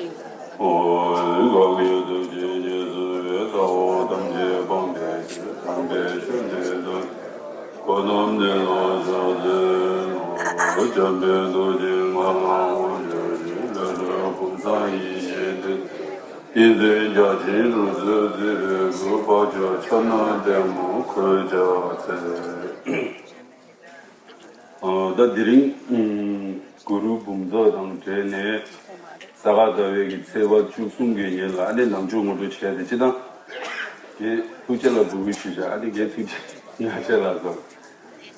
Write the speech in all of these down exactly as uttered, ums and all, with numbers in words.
འོ། འགག་གི་ཐུགས་རྗེས་རྗེས་སུ་ཡི། ལྟ་བ་ཐམས་ཅད་སྤང་བའི་ཕྱིར། དམ་པའི་ཆོས་འདི་ལྟར། གོ་ཏམ་དེ་ལ་ཕྱག་འཚལ་ལོ། འཇམ་དཔལ་རྡོ་རྗེ་ང་ལ་དབང་བསྒྱུར་ཅིག། ལྷ་ཚོགས་ཀུན་བཟང་ཡེ་ཤེས་སྟེང་ན། བསྟན་འཛིན་བརྒྱ་བྱིན་རོལ་མཚོས་མཛེས་པའི་སྐུ། དཔལ་འབྱོར་ཕྱག་ན་ལྡན་མོ་འཁོར་རྒྱ་མཚོའི། ཨ། ད་དེ་རིང་ཨ་གུ་རུ་འབུམ་ཚོགས་དང་འབྲེལ་ནས་ས་ག་ཟླ་བའི་གི་ཚེས་པ་བཅུ་གསུམ་གྱི་ཉིན་ལ་ཨ་ནི་ནང་ཆོས་ངོ་སྤྲོད་བྱས་ཏེ་སྤྱིར་བཏང་རྒན་ཐུགས་རྗེ་ལ་འབུལ་གུས་ཞུ་བྱ། ཨ་ནི་རྒན་ཐུགས་རྗེ་ཡང་ཆེ་ལ་སོ།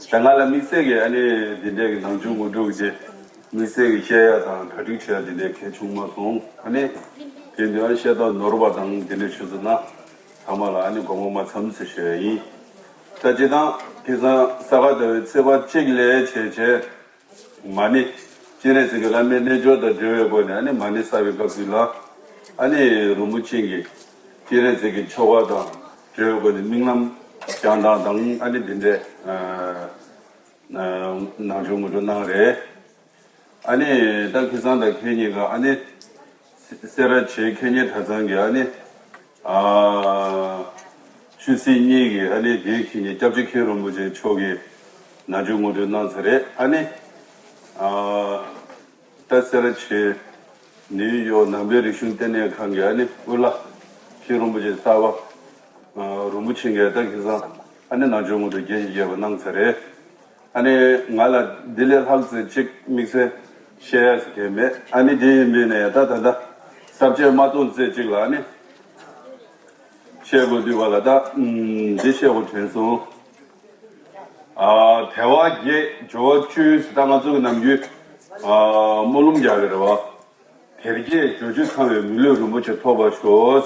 ད་ང་ལ་དམིགས་བསལ་གྱི་ཨ་ནི་འདི་འདྲའི་གི་ནང་ཆོས་ངོ་སྤྲོད་ཀྱི་དམིགས་བསལ་གྱི་བཤད་ཡ་དང་གྲ་སྒྲིག་བྱས་ཡ་འདི་འདྲའི་གལ་བྱུང་མ་སོང་། ཨ་ནི་དེ་འདྲའི་བཤད་སྟངས་ནོར་བ་དང་འདི་འདྲའི་ཆུ་ཚོད་ན་ཚང་མ་ལ་ཨ་ནི་དགོངས་པ་མ་ཚོམས་ཟེར་ཞུ་ཡ་ཡིན། ད་སྤྱིར་བཏང་ཁ་སང་ས་ག་ཟླ་བའི་ཚེས་པ་གཅིག་ལས་བྱས་བྱས་མ་ཎི། སྤྱན་རས་གཟིགས་ཀྱི་བླ་མའི་རྣལ་འབྱོར་དང་འབྲེལ་བའི་སྒོ་ནས་ཨ་ནི་མ་ཎི་བསགས་པའི་སྐབས་དུས་ལ། ཨ་ནི་རིན་པོ་ཆེ་གིས་སྤྱན་རས་གཟིགས་ཀྱི་ཆོ་ག་དང་འབྲེལ་བའི་སྒོ་ནས་སྨིན་ལམ་བསྐྱངས་སྟངས་དང་། ཨ་ནི་འདི་འདྲའི་ཨ་ཨ་ནང་ཆོས་ངོ་སྤྲོད་གནང་རེད། ཨ་ནི་ད་ཁ་སང་དང་ཁ་ཉིན་ག་ཨ་ནི་སེ་ར་བྱེས་མཁས་སྙན་གྲྭ་ཚང་གི་ཨ་ནི་ཨ་ཆོས་སྲིད་གཉིས་ཀྱི་ཨ་ནི་འགན་འཁྱེར་མཁན་སྐྱབས་རྗེ་མཁན་རིན་པོ་ཆེ་མཆོག་གིས་ནང་ཆོས་ངོ་སྤྲོད་གནང་ཚར་རེད། ཨ་ནི་ཨ་ད་སེ་ར་བྱེས་ནིའུ་ཡོག་ནང་པའི་རིག་གཞུང་ལྟེ་གནས་ཁང་གི་ཨ་ནི་དབུ་བླ་མཁན་རིན་པོ་ཆེ་གསར་པ་ཨ་རིན་པོ་ཆེ་གིས་ད་ཁ་སང་ཨ་ནི་ནང་ཆོས་ངོ་སྤྲོད་རྒྱས་ཤིང་རྒྱས་པ་གནང་ཚར་རེད། ཨ་ནི་ང་ལ་འདི་ལས་ལྷག་ཙམ་ཅིག་དམིགས་བསལ་བཤད་ཡ་ཟེར་མཁན་མེད། ཨ་ནི་དེ་ཡིན་པས་ན་ད་ད་ལྟ་ས་བཅད་མ་གཏོང་ཙམ་ཅིག་ལ་ཨ་ནི་བཤད་དགོས་དུས་བ་ལ་ད་ཨུམ་འདི་བཤད་དགོས་དྲན་སོང་། ཨ་དལ་བ་བརྒྱད་འབྱོར་བ་བཅུ་ཟེར། ད་ང་ཚོ་གི་ནམ་རྒྱུན་ཨ་སྨོན་ལམ་རྒྱག་གི་རེད་བ། དལ་བརྒྱད་འབྱོར་བཅུ་ཚང་བའི་མི་ལུས་རིན་པོ་ཆེ་ཐོབ་པར་ཤོག།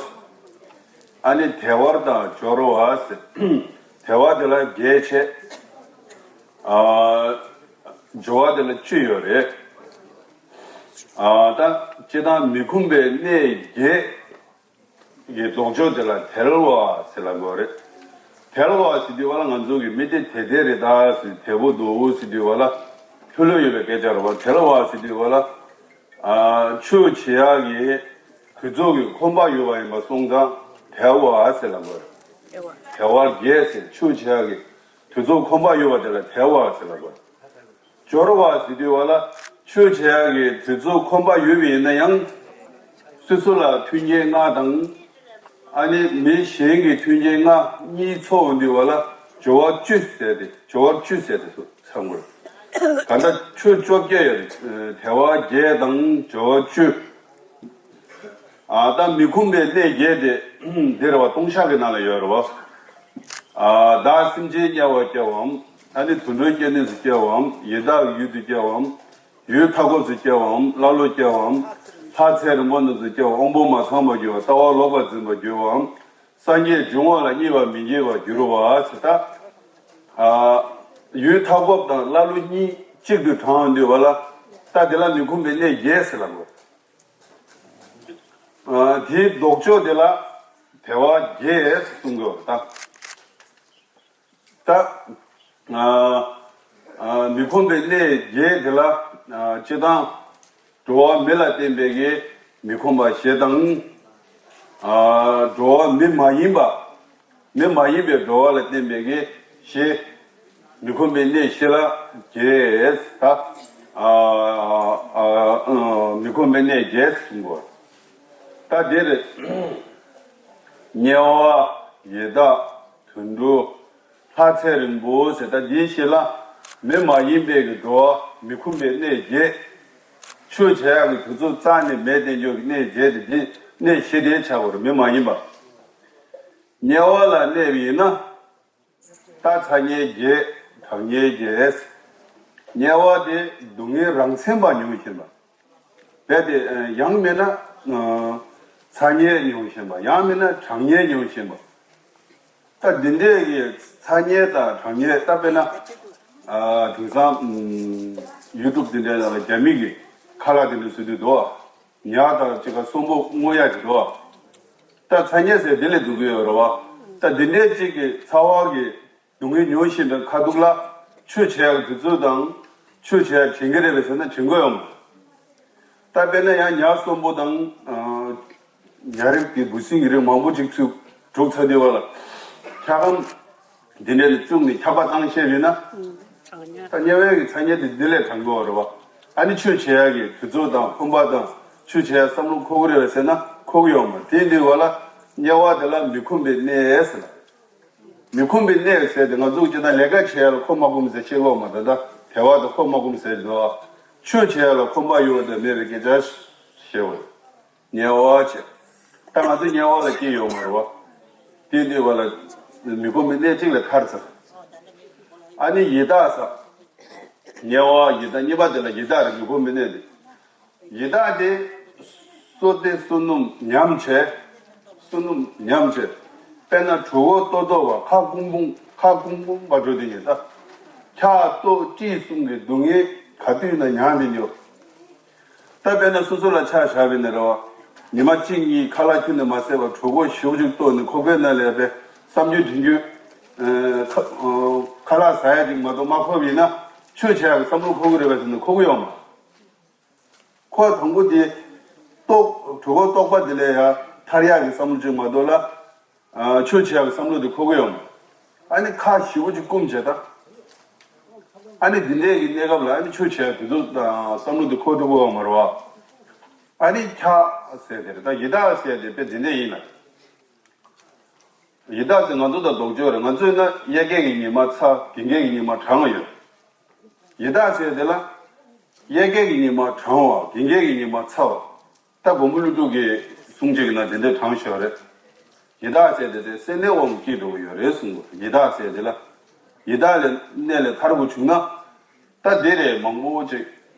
ཨ་ནི་དལ་བ་དང་འབྱོར་བ་ཟེར། དལ་བ་དེ་ལ་བརྒྱད་བྱས། ཨ་འབྱོར་བ་དེ་ལ་བཅུ་ཡོད་རེད། ཨ་ད་སྤྱིར་བཏང་མི་ཁོམ་པའི་གནས་བརྒྱད་ཀྱི་ལྡོག་ཕྱོགས་དེ་ལ་དལ་བ་ཟེར་ལབ་དགོས་རེད། དལ་བ་ཟེར་དུས་བ་ལ་ང་ཚོ་གི་མི་དེ་དལ་དལ་རེད་ད་ཟེར། དལ་པོ་འདུག་ཟེར་དུས་བ་ལ་ལྷོད་ལྷོད་ཡོད་པའི་སྐད་ཆ་རེད་བ། དལ་བ་ཟེར་དུས་བ་ལ་ཨ་ཆོས་བྱེད་ཡག་གི་དུས་ཚོད་ཀྱི་ཁོམ་པ་ཡོད་པ་ཡིན་པ་སོང་ཙང་དལ་བ་ཟེར་ལབ་དགོས་རེད། དལ་བ་བརྒྱད་ཟེར། ཆོས་བྱེད་ཡག་གི་དུས་ཚོད་ཁོམ་པ་ཡོད་པ་དེ་ལ་དལ་བ་ཟེར་ལབ་དགོས་རེད། འབྱོར་བ་ཟེར་དུས་བ་ལ་ཆོས་བྱེད་ཡག་གི་དུས་ཚོད་ཁོམ་པ་ཡོད་པ་ཡིན་ན་ཡང་སོ་སོ་ལ་མཐུན་རྐྱེན་ལྔ་དང་། ཨ་ནི་མི་གཞན་གྱི་མཐུན་རྐྱེན་ལྔ་གཉིས་ཚོགས་ཡོང་དུས་བ་ལ་འབྱོར་བ་བཅུ་ཟེར་ཏེ། འབྱོར་བ་བཅུ་ཟེར་ཏེ་སོ་ཚང་དགོས། ག་འདྲ་ཆོས་བཅོ་བརྒྱད་ཡོད་རེད། དལ་བ་བརྒྱད་དང་འབྱོར་བ་བཅུ། ཨ་ད་མི་ཁོམ་པའི་གནས་བརྒྱད་དེ་འདི་རེད་བ། ལྟུང་བཤགས་ཀྱི་ནང་ལ་ཡོད་རེད་བ། ཨ་བདག་སེམས་ཅན་དམྱལ་བར་སྐྱེ་བའམ། ཨ་ནི་དུད་འགྲོའི་སྐྱེ་གནས་སུ་སྐྱེ་བའམ། ཡི་དྭགས་ཡུལ་དུ་སྐྱེ་བའམ། ཡུལ་མཐའ་འཁོབ་སུ་སྐྱེ་བའམ། ཀླ་ཀློར་སྐྱེ་བའམ། ལྷ་ཚེ་རིང་པོ་རྣམས་སུ་སྐྱེ་བ། དབང་པོ་མ་ཚང་བར་གྱུར་པ། ལྟ་བ་ལོག་པར་འཛིན་པར་གྱུར་པའམ། སངས་རྒྱས་འབྱུང་བ་ལ་རྙེད་པར་མི་བགྱིད་པར་འགྱུར་བ་ཟེར། ད་ཨ་ཡུལ་མཐའ་འཁོབ་དང་ཀླ་ཀློ་གཉིས་གཅིག་ཏུ་བགྲངས་ཡོང་དུས་བ་ལ་ད་དེ་ལ་མི་ཁོམ་པའི་གནས་བརྒྱད་ཟེར་ལབ་དགོས། ཨ་དེའི་ལྡོག་ཕྱོགས་དེ་ལ་དལ་བ་བརྒྱད་ཟེར་གསུང་གི་ཡོད་རེད་ད། ད་ཨ་ཨ་མི་ཁོམ་པའི་གནས་བརྒྱད་དེ་ལ་ཨ་སྤྱིར་བཏང་འགྲོ་བ་མི་ལ་བརྟེན་པའི་གི་མི་ཁོམ་པ་བཞི་དང་། ཨ་འགྲོ་བ་མི་མ་ཡིན་པ། མི་མ་ཡིན་པའི་འགྲོ་བ་ལ་བརྟེན་པའི་གི་བཞི། མི་ཁོམ་པའི་གནས་བཞི་ལ་བརྒྱད་ཟེར། ད་ཨ་ཨ་ཨ་མི་ཁོམ་པའི་གནས་བརྒྱད་ཟེར་གསུང་གོ། ད་འདིར་དམྱལ་བ། ཡི་དྭགས། དུད་འགྲོ། ལྷ་ཚེ་རིང་པོ་ཟེར། ད་འདིའི་བཞི་ལ་མི་མ་ཡིན་པའི་གི་འགྲོ་བ་མི་ཁོམ་པའི་གནས་བརྒྱད། ཆོས་བྱེད་ཡག་གི་དུས་ཚོད་རྩ་ནས་མེད་དེ་འཇོག་གི་གནས་བརྒྱད་དེ་འདི་གནས་བཞི་དེ་ཆགས་པ་རེད། མི་མ་ཡིན་པ། དམྱལ་བ་ལ་གནས་པ་ཡིན་ན། ད་ཚ་དམྱལ་བརྒྱད། གྲང་དམྱལ་བརྒྱད། དམྱལ་བ་དེ་སྡུག་བསྔལ་རང་མཚན་པ་མྱོང་བཞིན་པ། རྦད་དེ་ཡང་མིན་ན་ཚ་དམྱལ་མྱོང་བཞིན་པ། ཡང་མིན་ན་གྲང་དམྱལ་མྱོང་བཞིན་པ། ད་འདི་འདྲས་ཀྱི་ཚ་དམྱལ་དང་གྲང་དམྱལ། ད་དཔེར་ན་དེང་སང་ཡུ་ཊུབ་འདི་འདྲའི་ནང་ལ་རྒྱ་མི་གི་ཁ་ལག་འདི་འདྲ་བཟོ་དུས་འདུག་བ། ཉ་དང་གཅིག་ཁར་གསོན་པོ་བརྔོ་ཡག་གི་འདུག་བ། ད་ཚ་དམྱལ་ཟེར་དེ་ལས་སྡུག་གི་ཡོད་རེད་བ། ད་འདི་འདྲའི་གཅིག་གི་ཚ་བ་གི་སྡུག་བསྔལ་མྱོང་བཞིན་པའི་ཁ་ཐུག་ལ་ཆོས་བྱེད་ཡག་དུས་ཚོད་དང་ཆོས་བྱེད་ཡག་དྲན་གྱི་རེད་པས་ཟེར་ན་དྲན་གྱི་ཡོད་མ་རེད། ད་ ད་དཔེར་ན་ཡང་ཉ་གསོན་པོ་དང་། ཨ། ཉ་རིགས་དེ་འབུ་སྲིན་གྱི་རིགས་མང་པོ་ཅིག་ཚུར་འགྲོ་ཚར་དུས་བ་ལ། འཁྱག་སྒམ་འདི་འདྲ་ལ་བཙུགས་ནས་འཁྱག་པ་བཏང་བཤད་ཡོད་ན། ད་དམྱལ་བའི་གི་ཚ་དམྱལ་དེ་འདི་ལས་དྲག་གི་ཡོད་རེད་བ། ཨ་ནི་ཆོས་བྱེད་ཡག་གི་དུས་ཚོད་དང་ཁོམ་པ་དང་ཆོས་བྱེད་ཡག་བསམ་བློ་འཁོར་གི་རེད་བ་ཟེར་ན་འཁོར་གི་ཡོད་མ་རེད། དེ་འདུག་བ་ལ་དམྱལ་བ་དེ་ལ་མི་ཁོམ་པའི་གནས་ཟེར་ལ། མི་ཁོམ་པའི་གནས་ཟེར་དེ་ང་ཚོ་སྤྱིར་བཏང་ལས་ཀ་བྱེད་ཡག་ལ་ཁོམ་མ་ཁོམ་ཟེར་བཤད་ཀྱི་ཡོད་མ་རེད། ད་དལ་བ་དང་ཁོམ་མ་ཁོམ་ཟེར་གྱི་འདུག་ཆོས་བྱེད་ཡག་ལ་ཁོམ་པ་ཡོད་དང་མེད་པའི་སྐད་ཆ་བཤད་པ་རེད། དམྱལ་བ་བྱས། ད་ང་ཚོ་དམྱལ་བ་ལ་སྐྱེས་ཡོད་མ་རེད་བ། དེ་འདུག་བ་ལ་མི་ཁོམ་པའི་གནས་གཅིག་ལས་ཐར་ཚར། ཨ་ནི་ཡི་དྭགས་ཟེར། དམྱལ་བ་ཡི་དྭགས་གཉིས་པ་དེ་ལ་ཡི་དྭགས་རེད། མི་ཁོམ་པའི་གནས་དེ། ཡི་དྭགས་དེ་བསོད་བདེ་བསོད་ནམས་ཉམས་བྱས། བསོད་ནམས་ཉམས་བྱས། དཔེར་ན་གྲོད་ཁོག་ལྟོགས་ལྟོགས་པ་ཁ་སྐོམ་སྐོམ་ཁ་སྐོམ་སྐོམ་པ་འགྲོ་དེ་ཡིན་ད། འཁྱག་ལྟོགས་དཀྲིས་གསུམ་གྱི་སྡུག་བསྔལ་ག་དུས་ན་མྱངས་དེ་ཡོད། ད་དཔེར་ན་སོ་སོ་ལ་ཆ་བཞག་པ་ཡིན་ན་རེད་བ། ཉི་མ་གཅིག་གཉིས་ཁ་ལག་ཁྱོན་ནས་མ་བཟས་པར་གྲོད་ཁོག་ཞེ་པོ་ཅིག་ལྟོགས་ནས་ཁོག་པའི་ནང་ལ་ཡ་པའི་བསམ་རྒྱུ་དྲན་རྒྱུ། ཨ། ཁ་ཨ། ཁ་ལག་ཟ་ཡག་ཅིག་མ་གཏོགས་མ་ཁོག་པ་ཡིན་ན་ཆོས་བྱེད་ཡག་གི་བསམ་བློ་འཁོར་གི་རེད་པས་ཟེར་ན་འཁོར་གི་ཡོད་མ། ཁོ་དང་པོ་དེ་ལྟོགས་གྲོད་ཁོག་ལྟོགས་པ་དེ་ལས་ཡ་ཐར་ཡག་གི་བསམ་བློ་ཅིག་མ་གཏོགས་ལ། ཨ། ཆོས་བྱེད་ཡག་གི་བསམ་བློ་དེ་འཁོར་གི་ཡོད་མ། ཨ་ནི་ཁ་ཞེ་པོ་ཅིག་སྐོམ་བྱས་ད། ཨ་ནི་འདི་འདྲའི་གི་གནས་སྐབས་ལ་ཨ་ནི་ཆོས་བྱེད་ཡག་དེ་ཚོ་དང་བསམ་བློ་དེ་འཁོར་ཐུབ་ཀྱི་ཡོད་མ་རེད་བ། ཨ་ནི་འཁྱག་ཟེར་དེ་རེད། ད་ཡི་དྭགས་ཟེར་དེ་དཔེ་འདི་འདྲ་ཡིན་ལ། ཡི་དྭགས་ཟེར་ང་ཚོ་དང་ལྡོག་ཕྱོགས་རེད། ང་ཚོས་ན་གཡས་སྐྱེས་ཀྱི་ཉི་མ་ཚ། གིང་སྐྱེས་ཀྱི་ཉི་མ་གྲང་བ་ཡོད། ཡི་དྭགས་ཟེར་དེ་ལ། གཡས་སྐྱེས་ཀྱི་ཉི་མ་གྲང་བ། གིང་སྐྱེས་ཀྱི་ཉི་མ་ཚ་བ། ད་མགོན་པོ་ཀླུ་སྒྲུབ་ཀྱི་གསུང་གཅིག་གི་ནང་དེ་འདྲ་དྲངས་བཞག་རེད། ཡི་དྭགས་ཟེར་དེ་དེ་སེམས་ནད་འོག་མ་སྐྱེས་འགྲོ་གི་ཡོད་རེད་གསུངས་པ། ཡི་དྭགས་ཟེར་དེ་ལ། ཡི་དྭགས་ལས་གནས་ལས་ཐར་དགོས་བྱུང་ན། ད་དེ་རེད། མང་པོ་ཅིག་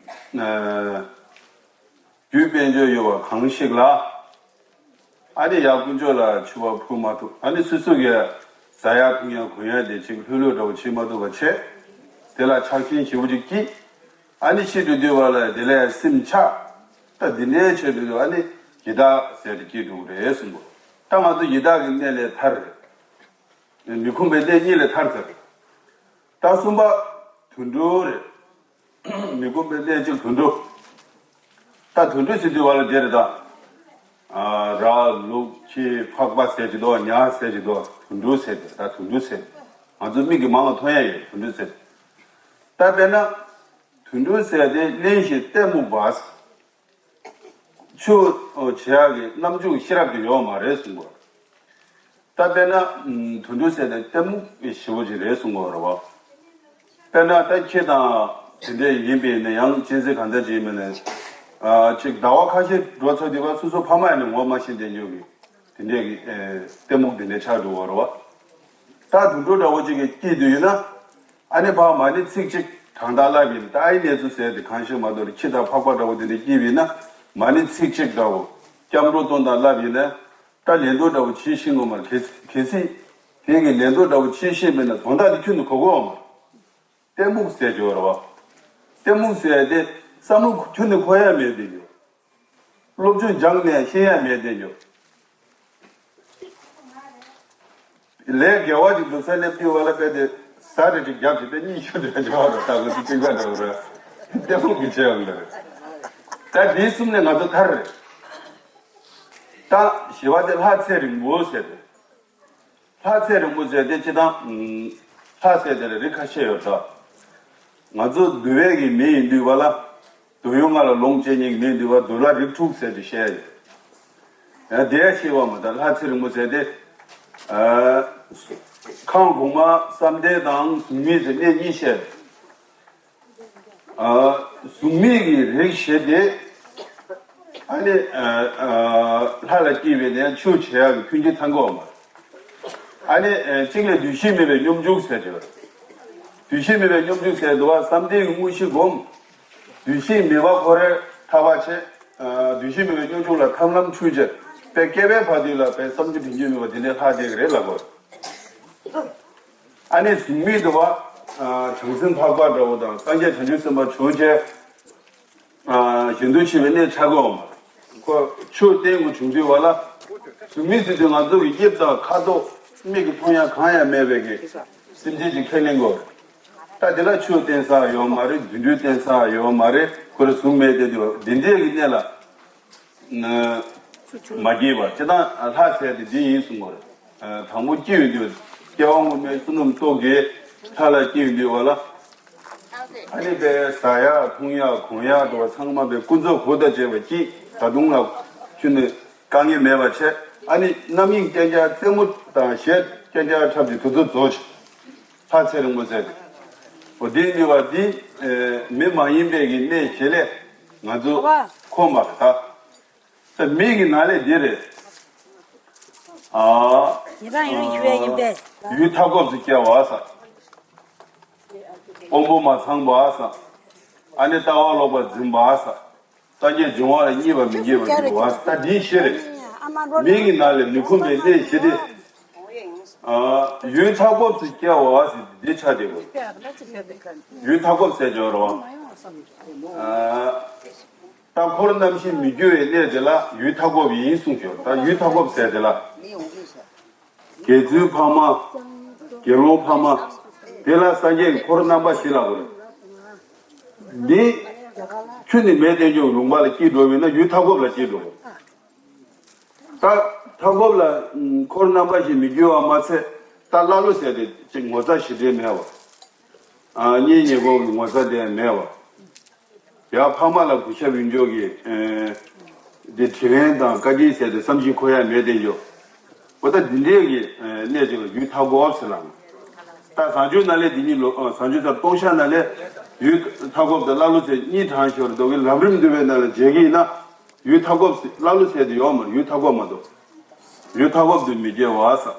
ཨ། རྒྱུད་དཔལ་འབྱོར་ཡོད་པ་གང་ཞིག་ལ། ཨ་ནི་ཡར་དཀོན་མཆོག་ལ་མཆོད་པ་ཕུལ་མ་ཐུབ། ཨ་ནི་སོ་སོ་གི་ཟ་ཡག་འཐུང་ཡག་གོན་ཡག་དེ་ཅིག་ལྷོད་ལྷོད་འདྲ་བོ་བྱེད་མ་ཐུབ་པ་བྱས། དེ་ལ་ཆགས་ཞེན་ཞེ་པོ་ཅིག་སྐྱེས། ཨ་ནི་ཤི་འགྲོ་དུས་བ་ལ་དེ་ལས་སེམས་ཆགས། ད་འདི་འདྲའི་ཆེད་དུ་ཨ་ནི་ཡི་དྭགས་ཟེར་ཏེ་སྐྱེས་འགྲོ་གི་རེད་གསུངས་པ། ད་ང་ཚོ་ཡི་དྭགས་ཀྱི་གནས་ལས་ཐར་རེད། མི་ཁོམ་པའི་གནས་གཉིས་ལས་ཐར་ཚར་རེད། ད་གསུམ་པ་དུད་འགྲོ་རེད། མི་ཁོམ་པའི་གནས་གཅིག་དུད་འགྲོ། ད་དུད་འགྲོ་ཟེར་དུས་བ་ལ་དེ་རེད་ད། ཨ། ར་ལུག་ཁྱི་ཕག་པ་ཟེར་གྱི་འདུག་ཉ་ཟེར་གྱི་འདུག་དུད་འགྲོ་ཟེར་དེ་ད་དུད་འགྲོ་ཟེར། ང་ཚོ་མིག་གི་མང་ལ་མཐོང་ཡ་ཡོད་དུད་འགྲོ་ཟེར། ད་དཔེར་ན། དུད་འགྲོ་ཟེར་དེ་གླེན་ཞིང་གཏི་མུག་པ། ཆོས་བྱེད་ཡག་གི་རྣམ་འགྱུར་ཤེས་རབ་ཀྱི་ཡོད་མ་རེད་གསུངས་པ། ད་དཔེར་ན། ཨ། དུད་འགྲོ་ཟེར་དེ་གཏི་མུག་གི་ཞེ་པོ་ཅིག་རེད་གསུངས་པ་རེད་བ། དཔེར་ན་ད་ཁྱེད་དང་དེ་འདྲ་ཡིན་པས་ན་ཡང་གཅན་གཟན་གང་འདྲ་ཅིག་ཡིན་པས་ན། ཨ། ཅིག་ཟླ་བ་ཁ་ཤས་འགྲོ་ཚར་དུས་བ་སོ་སོ་ཕ་མ་ཡིན་ན་ངོ་མ་ཤེས་དེ་ཉོ་གི། དེ་འདྲས་ཀྱི་ཨེ་གཏི་མུག་དེ་འདྲས་ཆགས་འགྲོ་བ་རེད་བ། ད་དུད་འགྲོ་འདྲ་བོ་ཅིག་གི་སྐྱིད་དུ་ཡོད་ན། ཨ་ནི་ཕར་མ་ཎི་ཚིག་གཅིག་གྲངས་ཐག་བསླབ་ཡིན་ད་ཨ་ཡི་གནས་ཚུལ་ཟེར་དེ་གང་ཤེས་མ་གཏོགས་ཁྱི་དང་ཕག་པ་འདྲ་བོ་དེ་འདྲས་སྐྱིད་ཡིན་ན། མ་ཎི་ཚིག་གཅིག་འདྲ་བོ། སྐྱབས་འགྲོ་གཏོང་དང་བསླབ་ཡིན་ན། ད་ལན་འདུག་འདྲ་བོ་བྱེད་ཤེས་ངོ་མར་གལ་གལ་སྲིད། དེ་གི་ལན་འདུག་འདྲ་བོ་བྱེད་ཤེས་མེད་ན་དོན་དག་དེ་ཁྱོན་ནས་གོ་གོ་བ་མ། གཏི་མུག་ཟེར་གྱི་ཡོད་རེད་བ། གཏི་མུག་ཟེར་དེ་བསམ་བློ་ཁྱོན་ནས་འཁོར་ཡ་མེད་དེ་ཡོད། སློབ་སྦྱོང་སྦྱངས་ནས་ཤེས་ཡ་མེད་དེ་ཡོད། ལས་དགེ་བ་ཅིག་སྒྲུབ་ས་སླེབས་དུས་བ་ལ་དཔེ་དེ་ཟ་རེ་ཅིག་རྒྱབ་ཅིག་དཔེ་གཉིད་ཤོར་འདྲ་འདྲ་བ་རེད། ད་ག་ཚོད་ཅིག་པ་འདྲ་བ་རེད། གཏི་མུག་གི་ཆེ་བ་འདྲ་རེད། ད་དེའི་གསུམ་ནས་ང་ཚོ་ཐར་རེད། ད་བཞི་བ་དེ་ལྷ་ཚེ་རིང་པོ་ཟེར་དེ། ལྷ་ཚེ་རིང་པོ་ཟེར་དེ་སྤྱིར་བཏང་། ཨ། ལྷ་ཟེར་དེ་ལ་རིགས་ཁ་ཤས་ཡོད་ད། ང་ཚོ་འདུལ་བའི་གི་མི་ཡིན་དུས་བ་ལ། འདུལ་ཡུལ་ལྔ་ལ་ལོངས་སྤྱོད་མཁན་གྱི་མི་ཡིན་དུས་བ་འདུལ་བ་རིགས་དྲུག་ཟེར་དེ་བཤད་ཡོད། ཡང་དེ་ཡང་ཤེས་པ་མ་ད་ལྷ་ཚེ་རིང་པོ་ཟེར་དེ། ཨ། ཁམས་གོང་མ་བསམ་གཏན་དང་གཟུགས་མེད་ཟེར་གནས་གཉིས་བཤད་ཡོད། ཨ། གཟུགས་མེད་ཀྱི་རིགས་བཞི་དེ། ཨ་ནི། ཨ། ཨ། ལྷ་ལ་སྐྱེས་པའི་ནས་ཆོས་བྱེད་ཡག་གི་མཐུན་རྐྱེན་ཚང་གི་འོང་བ། ཨ་ནི། ཨ། གཅིག་ལ་འདུ་ཤེས་མེད་པའི་སྙོམས་འཇུག་ཟེར་གྱི་ཡོད། འདུ་ཤེས་མེད་པའི་སྙོམས་འཇུག་ཟེར་འདུག་བ་བསམ་གཏན་གྱི་དངོས་གཞི་སྒོམ། འདུ་ཤེས་མེད་པ་ཁོ་རེ་ཐར་པ་བྱེད། ཨ། འདུ་ཤེས་མེད་པའི་སྙོམས་འཇུག་ལ་ཐར་ལམ་འཁྲུལ་བྱེད། དཔེ་སྐྱེ་བའི་བར་དུ་ལ་དཔེ་བསམ་རྒྱུ་དྲན་རྒྱུ་མེད་པ་དེ་འདྲའི་ལྷ་དེ་ག་རེ་ལབ་དགོས། ཨ་ནི་གཟུགས་མེད་དུ་བ། ཨ། བྱང་སེམས་འཕགས་པ་འདྲ་བོ་དང་སངས་རྒྱས་བྱང་ཆུབ་སེམས་དཔའ་བྱུང་བྱས། ཨ། གཞན་དོན་བྱེད་པའི་གནས་ཆགས་ཀྱི་འོང་བ། ཁོ་ཆོས་བསྟན་དགོས་བྱུང་དུས་བ་ལ། གཟུགས་མེད་ཟེར་དུས་ང་ཚོ་གི་དབྱིབས་དང་ཁ་དོག་མིག་གིས་མཐོང་ཡ་གང་ཡང་མེད་པའི་གི་སེམས་ཅན་ཅིག་ཁས་ལེན་དགོས། ད་དེ་ལ་ཆོས་བསྟན་ས་ཡོད་མ་རེད། རྫུ་འཕྲུལ་བསྟན་ས་ཡོད་མ་རེད། པར་བཟུང་མེད་དེ་དུས་འདི་འདྲའི་གི་གནས་ལ་ན་མ་སྐྱེས་པ་ཅི་ལྟར་ལྷ་ཟེར་དེ་འདི་ཡིན་གསུངས་པ་རེད། དང་པོ་སྐྱེ་ཡོང་དུས་སྐྱེ་བ་སྔོན་མའི་བསོད་ནམས་རྟོག་གེ་ལྷ་ལ་སྐྱེ་ཡོང་དུས་བ་ལ། ཨ་ནི་པའི་ཟ་ཡག་འཐུང་ཡག་གོན་ཡག་འགྲོ་བ་ཚང་མ་པའི་ཀུན་རྫོབ་གོ་དང་བཅས་པ་སྐྱིད་ད་དུང་ལ་ཁྱོད་ནི་དཀའ་ངལ་མེད་པ་བྱས། ཨ་ནི་རྣམ་གཡེང་རྐྱང་རྐྱང་རྩེད་མོ་དང་གཞས་རྐྱང་རྐྱང་འཁྲབ་ཀྱི་དུས་ཚོད་རྫོགས་ཤིང་། ལྷ་ཚེ་རིང་པོ་ཟེར་ཏེ། འོ་དེ་ནི་བ་འདི་མི་མ་ཡིན་པའི་གི་གནས་བྱེད་ལས་ང་ཚོ་ཁོམ་པ་རེད་ད། ད་མི་གི་ནང་ལས་འདི་རེད། ཨ། ཡི་རང་ཡོད་ཡོད་ཡིན་པས། ཡུལ་མཐའ་འཁོབ་སུ་སྐྱེ་བ་ས། དབང་པོ་མ་ཚང་བ་ས། ཨ་ནི་ལྟ་བ་ལོག་པ་འཛིན་པ་ས། སངས་རྒྱས་འབྱུང་བ་ལ་གཉིས་པ་མི་འགྱུར་བ་འགྱུར་བ་ས། ད་འདི་ཤེས་རེད། མི་གི་ནང་ལས་མི་ཁོམ་པའི་གནས་ཞེ་དེ། ཨ། ཡུལ་མཐའ་འཁོབ་སུ་སྐྱེ་བ་ས་འདི་ཆ་དེ་གོ། ཡུལ་མཐའ་འཁོབ་ཟེར་ཅོག་རོ། ཨ། ད་འཁོར་རྣམ་ཤེས་མི་འགྱུར་བའི་གནས་དེ་ལ་ཡུལ་མཐའ་འཁོབ་ཡིན་གསུངས་ཤོག་ད་ཡུལ་མཐའ་འཁོབ་ཟེར་དེ་ལ། དགེ་ཚུལ་ཕ་མ། དགེ་སློང་ཕ་མ། དེ་ལ་སངས་རྒྱས་ཀྱི་འཁོར་རྣམ་པ་བཞི་ལ་གོ་རེད། འདི། ཆུ་ནི་མེ་སྟེང་འཇོག་ལུང་པ་ལ་སྐྱེས་འགྲོ་བས་ན་ཡུལ་མཐའ་འཁོབ་ལ་སྐྱེས་འགྲོ་དགོས། ད་མཐའ་འཁོབ་ལ་འཁོར་རྣམ་པ་བཞི་མི་འགྱུར་བ་མ་ཚད་ད་ཀླ་ཀློ་ཟེར་དེ་ཅིག་ངོ་ཚ་ཞེ་དྲག་མེད་བ། ཨ་གཉེན་ཉེ་འཁོར་གྱི་ངོ་ཚ་དེ་མེད་བ། ཡང་ཕ་མ་ལ་གུས་ཞབས་ཡོད་འཇོག་གི། ཨེ། དེ་དྲིན་ལན་དང་བཀའ་དྲིན་ཟེར་ཏེ་བསམ་གཞིག་འཁོར་ཡ་མེད་དེ་འཇོག་འོ་ད་འདི་འདྲའི་གི་ཨེ་གནས་ཅིག་ལ་ཡུལ་མཐའ་འཁོབ་ཟེར་ལ། ད་བཟང་སྤྱོད་ནང་ལས་འདི་གཉིས་ལོ་ཨ་བཟང་སྤྱོད་ཚར་སྟོང་ཤ་ནང་ལས་ཡུལ་མཐའ་འཁོབ་དང་ཀླ་ཀློ་ཟེར་གཉིས་དྲངས་ཤོར་འདུག་གི་ལམ་རིམ་འདུལ་བའི་ནང་ལ་མཇལ་གི་ཡིན་ན་ཡུལ་མཐའ་འཁོབ་ཀླ་ཀློ་ཟེར་དེ་ཡོད་མ་རེད། ཡུལ་མཐའ་འཁོབ་མ་གཏོགས། ཡུལ་མཐའ་འཁོབ་ཏུ་མི་སྐྱེ་བ་ཟེར།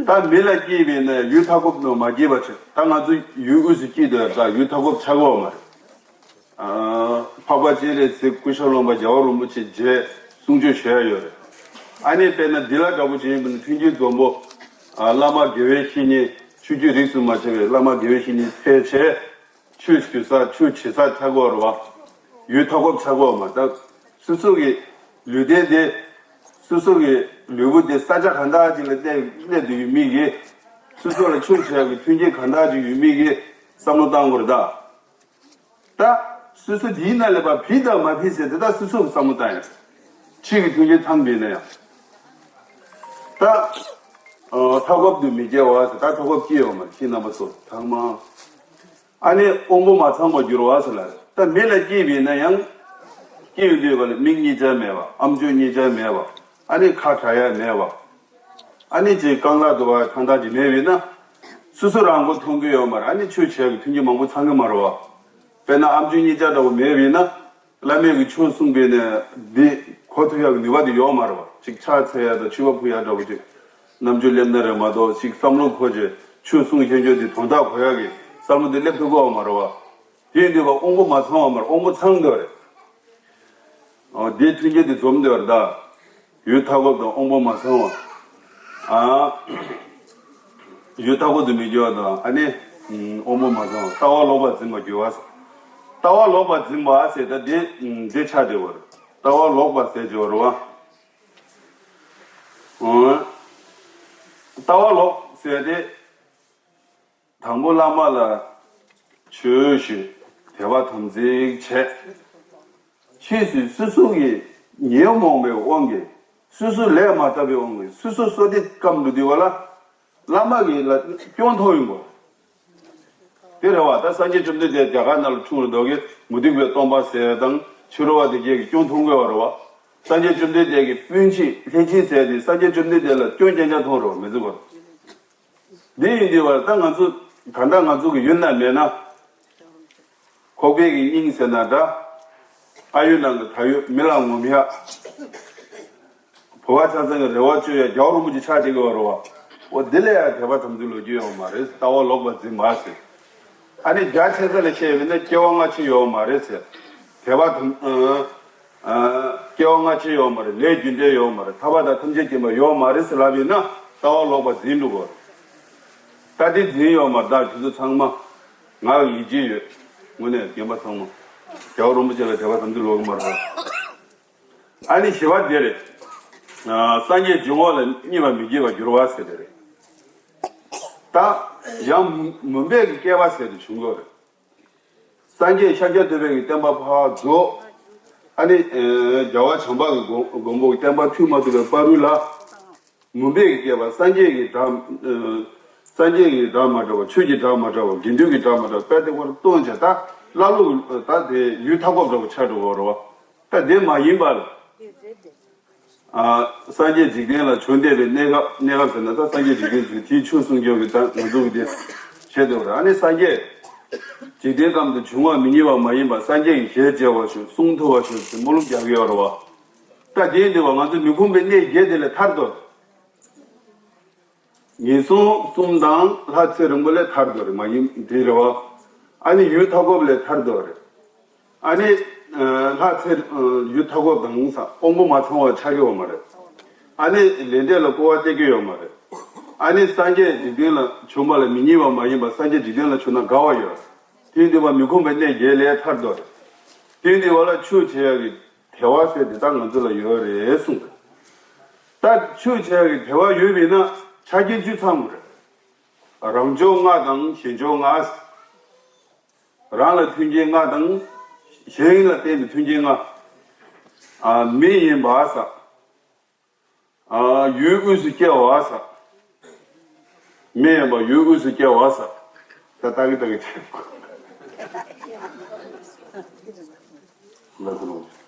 ད་མི་ལ་སྐྱེས་པས་ན་ཡུལ་མཐའ་འཁོབ་ཏུ་མ་སྐྱེས་པ་ཆེ། ད་ང་ཚོ་ཡུལ་དབུས་སུ་སྐྱེས་དུས་ད་ཡུལ་མཐའ་འཁོབ་ཆགས་ཀྱི་ཡོད་མ་རེད། ཨ། འཕགས་པ་སྤྱན་རས་གཟིགས་སྐུ་ཞབས་སློབ་མ་རྒྱལ་བ་རིན་པོ་ཆེ་མཇལ་གསུང་ཆོས་ཞུ་ཡ་ཡོད་རེད། ཨ་ནི་དཔེར་ན་འདི་ལ་དྲག་པོ་བྱེད་ཡིན་པ་ནི་མཐུན་རྐྱེན་འཛོམས་པོ། ཨ། བླ་མ་དགེ་བའི་བཤེས་གཉེན་ཆོས་བརྒྱུད་རིས་སུ་མ་ཆད་པའི་བླ་མ་དགེ་བའི་བཤེས་གཉེན་ཕལ་ཆེར། ཆོས་ཞུ་ས་ཆོས་བྱེད་ས་ཆགས་ཀྱི་ཡོད་རེད་བ། ཡུལ་མཐའ་འཁོབ་ཆགས་ཀྱི་ཡོད་མ་རེད། ད་སོ་སོ་གི་ལུས་རྟེན་དེ་སོ་སོ་གི་ལུས་པོ་དེ་ས་ཆ་གང་འདྲ་ཅིག་ལ་གནས་གནས་དུ་ཡོད་མེད་ཀྱི་སོ་སོ་ལ་ཆོས་བྱེད་ཡག་གི་མཐུན་རྐྱེན་གང་འདྲ་ཅིག་ཡོད་མེད་ཀྱི་བསམ་བློ་བཏང་དགོས་རེད་ད། ད་སོ་སོ་དེའི་ནང་ལས་པ་ཕན་དང་མ་ཕན་ཟེར་དེ་ད་སོ་སོ་གི་བསམ་བློ་བཏང་ཡག་ཕྱི་གི་མཐུན་རྐྱེན་ཚང་མེད་ན་ཡང་། ད་མཐའ་འཁོབ་ཏུ་མི་སྐྱེ་བ་ཟེར་ད་མཐའ་འཁོབ་སྐྱེ་ཡོད་མ་རེད། ཁྱེད་རྣམ་པ་ཚོ་ཚང་མ། ཨ་ནི་དབང་པོ་མ་ཚང་བར་འགྱུར་བ་ཟེར་ལ། ད་མི་ལ་སྐྱེས་པས་ན་ཡང་། སྐྱེས་ཡོང་དུས་ག་ལ་མིག་གཉིས་ཆ་མེད་པ། ཨམ་ཅོག་གཉིས་ཆ་མེད་པ། ཨ་ནི་ཁ་གྲག་ཡ་མེད་པ། ཨ་ནི་ཅིག་རྐང་ལག་དུ་བ་ཐང་ཐང་ཅིག་མེད་པས་ན། སོ་སོ་རང་མགོ་མཐོང་གི་ཡོད་མ་རེད། ཨ་ནི་ཆོས་བྱེད་ཀྱི་མཐུན་རྐྱེན་མང་པོ་ཚང་གི་མ་རེད་བ། དཔེར་ན་ཨམ་ཅོག་གཉིས་ཆ་འདྲ་བོ་མེད་པས་ན། བླ་མས་ཀྱི་ཆོས་གསུངས་པས་ན་འདི་གོ་ཐུབ་ཡག་གི་ནུས་པ་དེ་ཡོད་མ་རེད་བ། ཅིག་ཕྱག་འཚལ་ཡ་དང་མཆོད་པ་ཕུལ་ཡ་འདྲ་བོ་ཅིག་རྣམ་འགྱུར་སླེབས་ན་རེད་མ་གཏོགས་ཅིག་བསམ་བློ་འཁོར་རྗེས་ཆོས་གསུང་ཤེས་རྒྱུ་དེ་དོན་དག་གོ་ཡག་གི་བསམ་བློ་དེ་སླེབས་ཐུབ་ཀྱི་ཡོད་མ་རེད་བ། དེ་ཡིན་དུས་བ་དབང་པོ་མ་ཚང་བ་མ་རེད། དབང་པོ་ཚང་འདོད་རེད། ཨོ་དེ་མཐུན་རྐྱེན་དེ་འཛོམས་འདོད་རེད་ད། ཡུལ་མཐའ་འཁོབ་དང་དབང་པོ་མ་ཚང་བ། ཨ། ཡུལ་མཐའ་འཁོབ་ཏུ་མི་སྐྱེ་བ་དང་ཨ་ནི། དབང་པོ་མ་ཚང་བ་ལྟ་བ་ལོག་པར་འཛིན་པར་འགྱུར་བ། ལྟ་བ་ལོག་པར་འཛིན་པ་ཟེར་ད་དེ་དེ་ཆགས་བསྡད་པ་རེད། ལྟ་བ་ལོག་པ་ཟེར་གྱི་བ་རེད་བ། ལྟ་བ་ལོག་ཟེར་ཏེ། དང་པོ་བླ་མ་ལ་ཆོས་ཞུས། དད་པ་དམ་ཚིག་བྱས། ཕྱིས་སུ་སོ་སོ་གི་ཉོན་མོངས་པའི་དབང་གིས་སོ་སོ་ལས་མ་དག་པའི་དབང་གིས་སོ་སོ་བསོད་བདེ་སྐམ་འགྲོ་དུས་བ་ལ་བླ་མ་གི་ལ་སྐྱོན་མཐོང་ཡོང་གོ། དེ་རེད་བ། ད་སངས་རྒྱས་བཅོམ་ལྡན་འདས་རྒྱ་གར་ནང་ལ་འཁྲུངས་རེད་འདུག་གི་མུ་སྟེགས་པའི་སྟོན་པ་ཟེར་དང་ཕྱི་རོལ་བ་དེ་གས་ཀྱི་སྐྱོན་མཐོང་གི་བ་རེད་བ། སངས་རྒྱས་བཅོམ་ལྡན་འདས་ཀྱི་སྤུན་མཆེད་ལྷས་བྱིན་ཟེར་དེ་སངས་རྒྱས་བཅོམ་ལྡན་འདས་ལ་སྐྱོན་རྐྱང་རྐྱང་མཐོང་རེད་བ། མི་ཚེ་བར། འདི་ཡིན་དུས་བར་ད་ང་ཚོ་ད་ལྟ་ང་ཚོ་གི་ཡུལ་ན་མེད་ན། ཁོག་པའི་གི་སྙིང་ཟེར་ན་འདྲ། ཨ་ཡུལ་ནང་གི་ད་ཡུལ་མི་ལ་ངོམ་ཡ། བུ་བ་ཆ་ཚང་གི་རེ་བ་བཅོལ་ཡ་རྒྱལ་བ་རིན་པོ་ཆེ་ཆགས་བསྡད་ཀྱི་ཡོད་རེད་བ། འོ་འདི་ལ་ཡང་དད་པ་དམ་ཚིག་ལོ་རྒྱུས་ཡོད་མ་རེད། ལྟ་བ་ལོག་པར་འཛིན་པ་ཟེར། ཨ་ནི་རྒྱ་ཆེ་ས་ལ་བཤད་པས་ན་སྐྱེ་བ་སྔ་ཕྱི་ཡོད་མ་རེད་ཟེར། དད་པ་དམ། ཨ། སྐྱེ་བ་སྔ་ཕྱི་ཡོད་མ་རེད། ལས་རྒྱུ་འབྲས་ཡོད་མ་རེད། ཐར་པ་དང་ཐམས་ཅད་མཁྱེན་པ་ཡོད་མ་རེད་ཟེར་ལབ་ཡིན་ན་ལྟ་བ་ལོག་པར་འཛིན་འགྲོ་གོ། ད་དེ་འཛིན་ཡོད་མ་རེད། ད་དེ་ཚོ་ཚང་མ་ང་ལ་ཡིད་ཆེས་ཡོད། དངོས་གནས་རྒན་པ་ཚང་མ་རྒྱལ་བ་རིན་པོ་ཆེ་ལ་དད་པ་དམ་ཚིག་ལོག་གི་མ་རེད། ཨ་ནི་བཞི་པ་དེ་རེད། ཨ། སངས་རྒྱས་འབྱུང་བ་ལ་གཉིས་པ་མི་སྐྱེ་བར་འགྱུར་བ་ཟེར་དེ་རེད། ད་ཡང་མུན་པའི་གི་བསྐལ་པ་ཟེར་དེ་བྱུང་གི་ཡོད་རེད། སངས་རྒྱས་ཤཱཀྱ་ཐུབ་པའི་གི་བསྟན་པ་ཕར་རྫོགས། ཨ་ནི་ཨ་རྒྱལ་བ་བྱམས་པ་གི་མགོན་མགོན་པོ་གི་བསྟན་པ་མཐུད་མ་ཐུབ་པའི་བར་དུ་ལ། མུན་པའི་གི་བསྐལ་པ། སངས་རྒྱས་ཀྱི་སྒྲ། ཨ་སངས་རྒྱས་ཀྱི་སྒྲ་མ་གྲགས་པ། ཆོས་ཀྱི་སྒྲ་མ་གྲགས་པ། དགེ་འདུན་གྱི་སྒྲ་མ་གྲགས་པ། དཔལ་ལྡན་ཁོ་རང་སྟོན་བྱས། ད་ཀླ་ཀློ་ད་དེ་ཡུལ་མཐའ་འཁོབ་འདྲ་པོ་ཆགས་འགྲོ་བ་རེད་བ། ད་དེ་མ་ཡིན་པ་ལ། ཨ་སངས་རྒྱས་འཇིག་རྟེན་ལ་བྱོན་བསྡད་པའི་གནས་སྐབས། གནས་སྐབས་ཟེར་ན་ད་སངས་རྒྱས་འཇིག་རྟེན་བྱོན་དེའི་ཆོས་གསུང་རྒྱུ་གི་ད་ང་ཚོ་གི་དེ་བྱེད་འདོད་རེད། ཨ་ནི་སངས་རྒྱས་འཇིག་རྟེན་ཙམ་དུ་བྱུང་བ་མི་རྙེད་པ་མ་ཡིན་པ། སངས་རྒྱས་ཀྱི་ཞལ་མཇལ་བར་ཤོག། གསུང་ཐོས་པར་ཤོག་ཟེར་སྨོན་ལམ་རྒྱག་གི་ཡོད་རེད་བ། ད་དེ་ཡིན་དུས་བ་ང་ཚོ་མི་ཁོམ་པའི་གནས་བརྒྱད་དེ་ལས་ཐར་འདོད། ངན་སོང་གསུམ་དང་ལྷ་ཚེ་རིང་པོ་ལས་ཐར་འདོད་རེད། མ་ཡིན་དེ་རེད་བ། ཨ་ནི་ཡུལ་མཐའ་འཁོབ་ལས་ཐར་འདོད་རེད། ཨ་ནི་ཨ་ལྷ་ཚེ་ཨ་ཡུལ་མཐའ་འཁོབ་དང་ས་དབང་པོ་མ་ཚང་བ་ཆགས་ཀྱི་ཡོད་མ་རེད། ཨ་ནི་ལས་འབྲས་ལ་སྐུར་བ་སྟེར་གྱི་ཡོད་མ་རེད། ཨ་ནི་སངས་རྒྱས་འཇིག་རྟེན་ལ་བྱོན་པ་ལ་མི་རྙེད་པ་མ་ཡིན་པ། སངས་རྒྱས་འཇིག་རྟེན་ལ་བྱོན་ན་དགའ་བ་ཡོད། དེ་ཡིན་དུས་བ་མི་ཁོམ་པའི་གནས་བརྒྱད་ལས་ཐར་འདོད་རེད། དེ་ཡིན་དུས་བ་ལ་ཆོས་བྱེད་ཡག་གི་དད་པ་ཟེར་དེ་ད་ང་ཚོ་ལ་ཡོད་རེད་གསུངས་པས། ད་ཆོས་བྱེད་ཡག་གི་དད་པ་ཡོད་པས་ན་ཆ་རྐྱེན་བཅུ་ཚང་དགོས་རེད། རང་འབྱོར་ལྔ་དང་གཞན་འབྱོར་ལྔ། རང་ལ་མཐུན་རྐྱེན་ལྔ་དང་། གཞན་ལ་བརྟེན་པའི་མཐུན་རྐྱེན་ལྔ། ཨ་མི་ཡིན་པ་ཟེར། ཨ་ཡུལ་དབུས་སུ་སྐྱེ་བ་ཟེར། མི་ཡིན་པ་ཡུལ་དབུས་སུ་སྐྱེ་བ་ཟེར། ད་ལྟ་གི་ལྟ་གི་བྱེད། ལ་དུ་རུང་།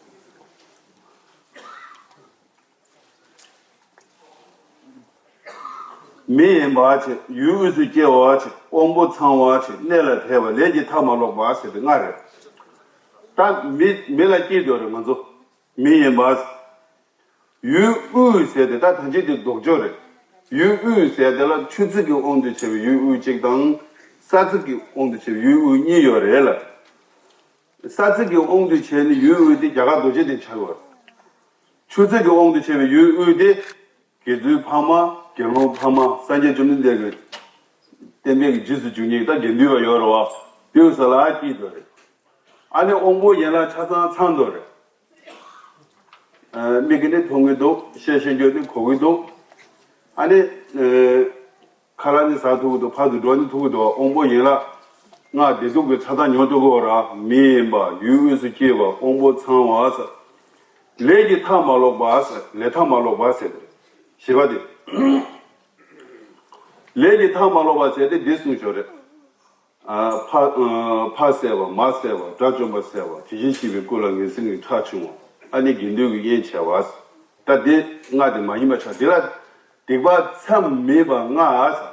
མི་ཡིན་པ་བྱས། ཡུལ་དབུས་སུ་སྐྱེ་བ་བྱས། དབང་པོ་ཚང་བ་བྱས། གནས་ལ་དད་པ། ལས་ཀྱི་མཐའ་མ་ལོག་པ་ཟེར་དེ་ལྔ་རེད། ད་མི་མི་ལ་སྐྱེ་འདོད་རེད་ང་ཚོ། མི་ཡིན་པ། ཡུལ་དབུས་ཟེར་དེ་ད་ཐམས་ཅད་དེ་ལྡོག་ཕྱོགས་རེད། ཡུལ་དབུས་ཟེར་དེ་ལ་ཆུ་རྩི་གི་དབང་དུ་བྱས་པའི་ཡུལ་དབུས་གཅིག་དང་། ས་རྩི་གི་དབང་དུ་བྱས་པའི་ཡུལ་དབུས་གཉིས་ཡོད་རེད་ལ། ས་རྩི་གི་དབང་དུ་བྱས་ནས་ཡུལ་དབུས་དེ་རྒྱ་གར་རྡོ་རྗེ་གདན་ཆགས་ཡོད་རེད། ཆུ་རྩི་གི་དབང་དུ་བྱས་པའི་ཡུལ་དབུས་དེ། དགེ་ཚུལ་འཕགས་མ། དགེ་སློང་འཕགས་མ། སངས་རྒྱས་བཅོམ་ལྡན་འདས་ཀྱི་བསྟན་པའི་རྗེས་སུ་འཇུག་མཁན་གྱི་ད་དགེ་འདུན་པ་ཡོད་རེད་བ། དེའི་ས་ལ་སྐྱིད་དོ་རེད། ཨ་ནི་དབང་པོ་ཡན་ལག་ཆ་ཚང་ཚང་དོ་རེད། ཨ་མིག་གིས་ནི་མཐོང་གི་འདུག། ཤ་ཤེས་འགྱོད་ནི་གོ་གི་འདུག། ཨ་ནི་ཨ་ཁ་ལག་ནི་ཟ་ཐུབ་ཀྱི་འདུག། ཕར་ཚུར་འགྲོ་ནི་ཐུབ་ཀྱི་འདུག། དབང་པོ་ཡན་ལག་ལྔ་བདེ་སྡུག་གི་ཆ་ཚང་མྱོང་ཐུབ་ཀྱི་ཡོད་རེད། མི་ཡིན་པ། ཡུལ་དབུས་སུ་སྐྱེས་པ། དབང་པོ་ཚང་བ་ཟེར། ལས་ཀྱི་མཐའ་མ་ལོག་པ་ཟེར། ལས་མཐའ་མ་ལོག་པ་ཟེར། བཞི་པ་དེ། ལས་ཀྱི་མཐའ་མ་ལོག་པ་ཟེར་དེ་འདི་གསུངས་ཞོར་རེད། ཨ་ཕ་ཨ་ཕ་བསད་པ། མ་བསད་པ། དགྲ་བཅོམ་པ་བསད་པ། དེ་བཞིན་གཤེགས་པའི་སྐུ་ལ་ངན་སེམས་ཀྱི་ཁྲག་ཕྱུང་བ། ཨ་ནི་དགེ་འདུན་གྱི་དབྱེན་བྱས་པ། ད་དེ་ལྔ་དེ་མ་ཡིན་པ་ཆགས། དེ་ལ་སྡིག་པ་མཚམས་མེད་པ་ལྔ་ཟེར།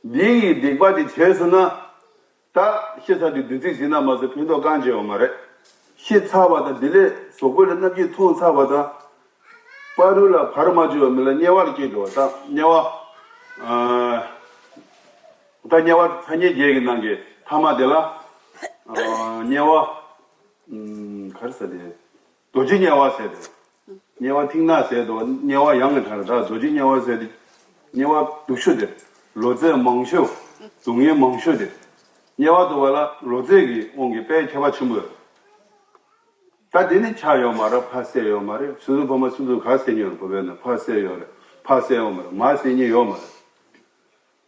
འདི་ཡི་སྡིག་པ་དེ་བྱས་སོང་ན། ད་ཤི་ཚར་དུས་བདུན་ཚིགས་ཟིན་ན་མ་ཟད་ཕན་ཐོགས་གང་ཅི་ཡོད་མ་རེད། ཤི་ཚར་བ་དང་དེ་ལས་གཟུགས་པོ་ལ་མནར་གཅོད་ཐོན་ཚར་བ་དང་། བར་དུ་ལ་བར་མ་ཆོད་པ་མི་ལ་དམྱལ་བ་ལ་སྐྱེ་འགྲོ་བ་དང་། དམྱལ་བ། ཨ་ད་དམྱལ་བ་ཚ་དམྱལ་བརྒྱད་ཀྱི་ནང་གི་ཐ་མ་དེ་ལ། ཨ་དམྱལ་བ། ཨ་ག་རེ་ཟེར་དེ། རྡོ་རྗེ་དམྱལ་བ་ཟེར་དེ། དམྱལ་བ་མཐིང་ནག་ཟེར་དུས་དམྱལ་བ་ཡང་གི་གྲས་རེད། ད་རྡོ་རྗེ་དམྱལ་བ་ཟེར་དེ། དམྱལ་བ་སྡུག་ཤོས་དེ། ལོ་ཚད་མང་ཤོས། སྡུག་བསྔལ་མང་ཤོས་དེ། དམྱལ་བ་དུ་བ་ལ་ལོ་ཚད་ཀྱི་དབང་གིས་དཔེ་ཁྱད་པར་ཆེན་པོ་ཡོད། ད་དེ་ནི་ཆགས་ཡོད་མ་རེད། ཕ་བསད་ཡོད་མ་རེད། སོ་སོའི་ཕ་མ་སོ་སོས་ག་བསད་མྱོང་རེད། བོད་པའི་ནང་ཕ་བསད་ཡོད་རེད། ཕ་བསད་ཡོད་མ་རེད། མ་བསད་མཁན་ཡོད་མ་རེད།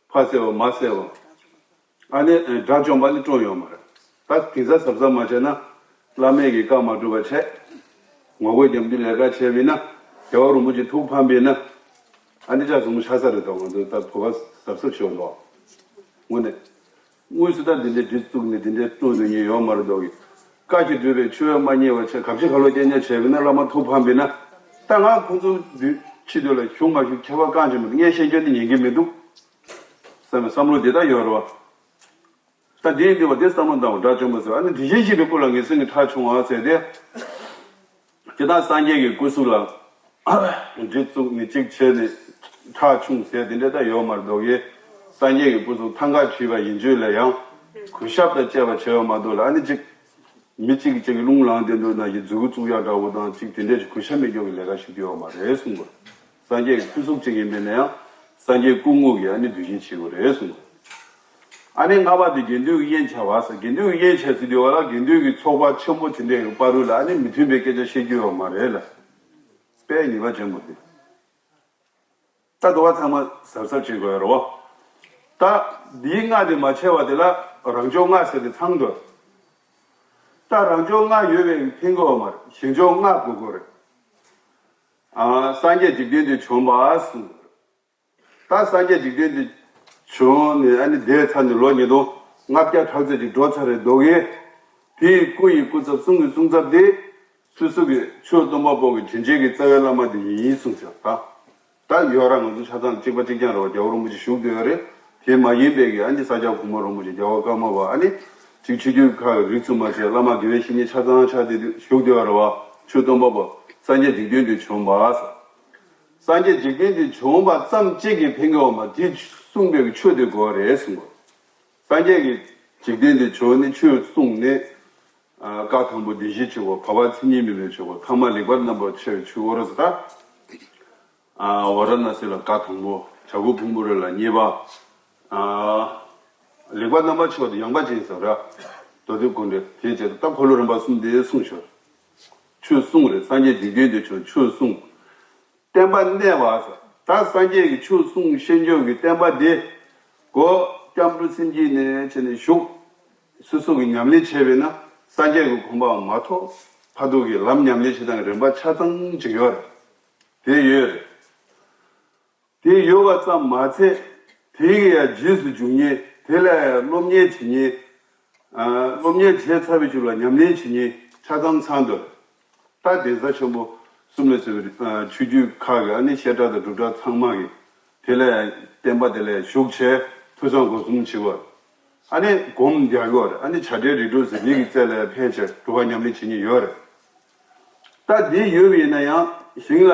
ཕ་བསད་པ་མ་བསད་པ། ཨ་ནི་དགྲ་བཅོམ་པ་ནི་བཀྲོངས་ཡོད་མ་རེད། ད་དེང་སང་གཟབ་གཟབ་མ་བྱས་ན། བླ་མེད་ཀྱི་བཀའ་མ་སྒྲུབ་པ་བྱས། ངོ་རྒོལ་རྒྱབ་དུས་ལས་ཀ་བྱས་པས་ན། རྒྱལ་བ་རིན་པོ་ཆེ་ཐུགས་ཕམ་པས་ན། ཨ་ནི་ཅག་བཟང་པོ་ཆགས་ས་རེད། ད་ང་ཚོ་ད་བོད་པ་གཟབ་གཟབ་བྱེད་དགོས་འདུག། དངོས་གནས། དངོས་སུ་ད་འདི་འདྲའི་སྒྲིག་བཙུགས་ནས་འདི་འདྲའི་བཀྲོངས་འདུག་མཁན་ཡོད་མ་རེད་འདུག་གི། བཀའ་ཅིག་སྒྲུབ་པའི་ཆོས་མ་ཉན་པ་བྱས། གབ་ཆེ་ཁ་ལོ་སྐྱེལ་ཉན་བྱས་པས་ན། བླ་མ་ཐུགས་ཕམ་པས་ན། ད་ང་ཁོང་ཚོ་འདི་ཕྱི་དོན་ལ་ཞུགས་མ་ཞུགས་ཁྱད་པར་གང་ཅི་མི་འདུག། ངས་ཤེས་རྒྱུ་འདི་ཉན་གི་མི་འདུག། བསམ་པའི་བསམ་བློ་འདི་ལྟར་ཡོད་རེད་བ། ད་འདིའི་འདི་བ་འདི་བསམ་བློ་བཏང་བ། དགྲ་བཅོམ་པ་ཟེར་བ་ནི་དེ་བཞིན་གཤེགས་པའི་སྐུ་ལ་ངན་སེམས་ཀྱི་ཁྲག་ཕྱུང་བ་ཟེར་ཏེ། ཇི་ལྟར་སངས་རྒྱས་ཀྱི་སྐུ་གཟུགས་ལ་སྒྲིག་བཙུགས་ནས་གཅིག་བྱས་ནས་ཁྲག་ཕྱུང་ཟེར་དེ་འདྲ་ད་ཡོད་མ་རེད་འདུག་གི། སངས་རྒྱས་ཀྱི་སྐུ་གཟུགས་ཐང་ག་བྲིས་པ་ཡིན་ཚུལ་ལ་ཡང་གུས་ཞབས་དང་བཅས་པ་བྱས་ཡོད་མ་གཏོགས་ལ། ཨ་ནི་གཅིག་མི་གཅིག་གིས་གཅིག་གི་རླུང་ལངས་ཏེ་འདུག་ན་ཡི་མཛུ་གུ་བཙུགས་ཡག་འདྲ་བོ་དང་གཅིག་དེ་འདྲས་ཀྱི་གུས་ཞབས་མེད་སྐྱོ་གི་ལས་ཀ་ཞིག་ཡོད་མ་རེད་གསུངས་པ། སངས་རྒྱས་ཀྱི་སྐུ་གཟུགས་གཅིག་ཡིན་པས་ན་ཡང་། སངས་རྒྱས་སྐུ་ངོ་གིས་ཨ་ནི་འདུལ་བྱེད་བྱེད་དགོས་རེད་གསུངས། ཨ་ནི་ལྔ་པ་དེ་དགེ་འདུན་གྱི་དབྱེན་བྱ་བ་ཟེར། དགེ་འདུན་གྱི་དབྱེན་བྱས་ཟེར་དུས་བ་ལ་དགེ་འདུན་གྱི་ཚོགས་པ་ཆེན་པོ་དེ་འདྲའི་བར་དུ་ལ་ཨ་ནི་མི་མཐུན་པའི་སྐད་ཆ་བཤད་རྒྱུ་ཡོད་མ་རེད་ལ། དཔེ་ངེས་པ་ཅན་པོ་དེ། ད་དུ་བ་ཚང་མ་གཟབ་གཟབ་བྱེད་དགོས་རེད་བ། ད་འདིའི་ལྔ་དེ་མ་བྱས་པ་དེ་ལ་རང་འབྱོར་ལྔ་ཟེར་དེ་ཚང་དགོས། ད་རང་ཕྱོགས་ལྔ་ཡོད་པའི་ཕན་གྱི་ཡོད་མ་རེད། གཞན་ཕྱོགས་ལྔ་དགོས་ཀྱི་རེད། ཨ། སངས་རྒྱས་འཇིག་རྟེན་དུ་བྱོན་པ་གསུངས། ད་སངས་རྒྱས་འཇིག་རྟེན་དུ་བྱོན་ནས། ཨ་ནི་འདས་ཚར་ནས་ལོ་ཉིས་སྟོང་ལྔ་བརྒྱ་ཕྲག་ཚད་ཅིག་འགྲོ་ཚར་རེད་འདུག་གི། དེའི་སྐུ་ཡི་སྐུ་ཚབ། གསུང་གི་གསུང་ཚབ་དེ་སོ་སོ་གི་ཆོས་སྟོན་པ་པོ་གི་དྲིན་ཅན་གྱི་རྩ་བའི་བླ་མ་དེ་ཡིན་གསུངས་ཤག་ད། ད་ཡོད་ར། ང་ཚོ་ཆ་ཚང་གཅིག་པ་གཅིག་རྐྱང་རེད་བ། རྒྱལ་བ་རིན་པོ་ཆེ་བཞུགས་བསྡད་ཡོད་རེད། དེ་མ་ཡིན་པའི་གི། ཨ་ནི་ས་སྐྱ་གོང་མ་རིན་པོ་ཆེ། རྒྱལ་བ་ཀརྨ་པ། ཨ་ནི་ཅིག་ཆོས་བརྒྱུད་ཁག་གི་རིགས་གསུམ་མ་ཟད་བླ་མ་དགེ་བའི་བཤེས་གཉེན་ཆ་ཚང་ཆ་དེ་བཞུགས་བསྡད་ཡོད་རེད་བ། ཆོས་སྟོན་པ་པོ་སངས་རྒྱས་འཇིག་རྟེན་དུ་བྱོན་པ་ཟེར། སངས་རྒྱས་འཇིག་རྟེན་དུ་བྱོན་པ་ཙམ་གཅིག་གིས་ཕན་གྱི་ཡོད་མ་རེད། དེ་གསུངས་པའི་གི་ཆོས་དེ་དགོས་རེད་གསུངས་པ། སངས་རྒྱས་ཀྱི་འཇིག་རྟེན་དུ་བྱོན་ནས་ཆོས་གསུངས་ནས། ཨ། བཀའ་དང་པོ་བདེན་བཞིའི་ཆོས་སྐོར། བར་པ་མཚན་ཉིད་མིན་པའི་ཆོས་སྐོར། ཐ་མ་ལེགས་པར་རྣམ་པར་ཕྱེ་བའི་ཆོས་སྐོར་ཟེར། ད། ཨ། ཝཱ་ར་ཎ་སི་ལ་བཀའ་དང་པོ། བྱ་རྒོད་ཕུང་པོའི་རི་ལ་གཉིས་པ། ཨ། ལེགས་པར་རྣམ་པར་ཕྱེ་བ་དེ་ཡངས་པ་ཅན་ཟེར་ར། མདོ་སྡེ་དགོངས་འགྲེལ། དེའི་རྗེས་ད་འཁོར་ལོ་རིམ་པ་གསུམ་དེ་གསུངས་ཤག་ཆོས་གསུངས་རེད། སངས་རྒྱས་འཇིག་རྟེན་དུ་བྱོན། ཆོས་གསུངས། བསྟན་པ་གནས་པ་ཟེར། ད་སངས་རྒྱས་ཀྱི་ཆོས་གསུང་བཤད་འཇོག་གི་བསྟན་པ་འདི་གོ། སྐྱབས་འགྲོ་སེམས་བསྐྱེད་ནས་བྱས་ནས་བཞུགས། སོ་སོ་གི་ཉམས་ལེན་བྱས་པས་ན་སངས་རྒྱས་ཀྱི་གོ་འཕང་མ་ཐོབ་བར་དུ་གི་ལམ་ཉམས་ལེན་བྱེད་སྟངས་ཀྱི་རིམ་པ་ཆ་ཚང་ཅིག་ཡོད་རེད། དེ་ཡོད་རེད། དེ་ཡོད་པ་ཙམ་མ་ཚད། དེ་གི་ཡང་རྗེས་སུ་འཇུག་མཁན། དེ་ལ་ཡང་སློབ་གཉེར་བྱེད་མཁན། ཨ། སློབ་གཉེར་བྱས་ཚར་བའི་རྗེས་ལ་ཉམས་ལེན་བྱེད་མཁན་ཆ་ཚང་ཚང་འདུག་ད་གདན་ས་ཆེན་པོ་གསུམ་ལ་སོགས་པའི། ཨ། ཆོས་བརྒྱུད་ཁག་གི། ཨ་ནི་བཤད་གྲྭ་དང་སྒྲུབ་གྲྭ་ཚང་མ་གི། དེ་ལ་ཡང་བསྟན་པ་དེ་ལ་ཡང་ཞུགས་བྱས་ཐོས་བསམ་སྒོམ་གསུམ་བྱེད་དགོས། ཨ་ནི་སྒོམ་རྒྱག་དགོས་རེད། ཨ་ནི་བྱ་བྲལ་རིགས་དྲུག་ཟེར་དེ་གི་རྩེ་ལ་ཡང་ཕེབས་བྱས་སྒྲུབ་པ་ཉམས་ལེན་བྱེད་མཁན་ཡོད་རེད། ད་འདི་ཡོད་པ་ཡིན་ན་ཡང་ཞིང་ལ་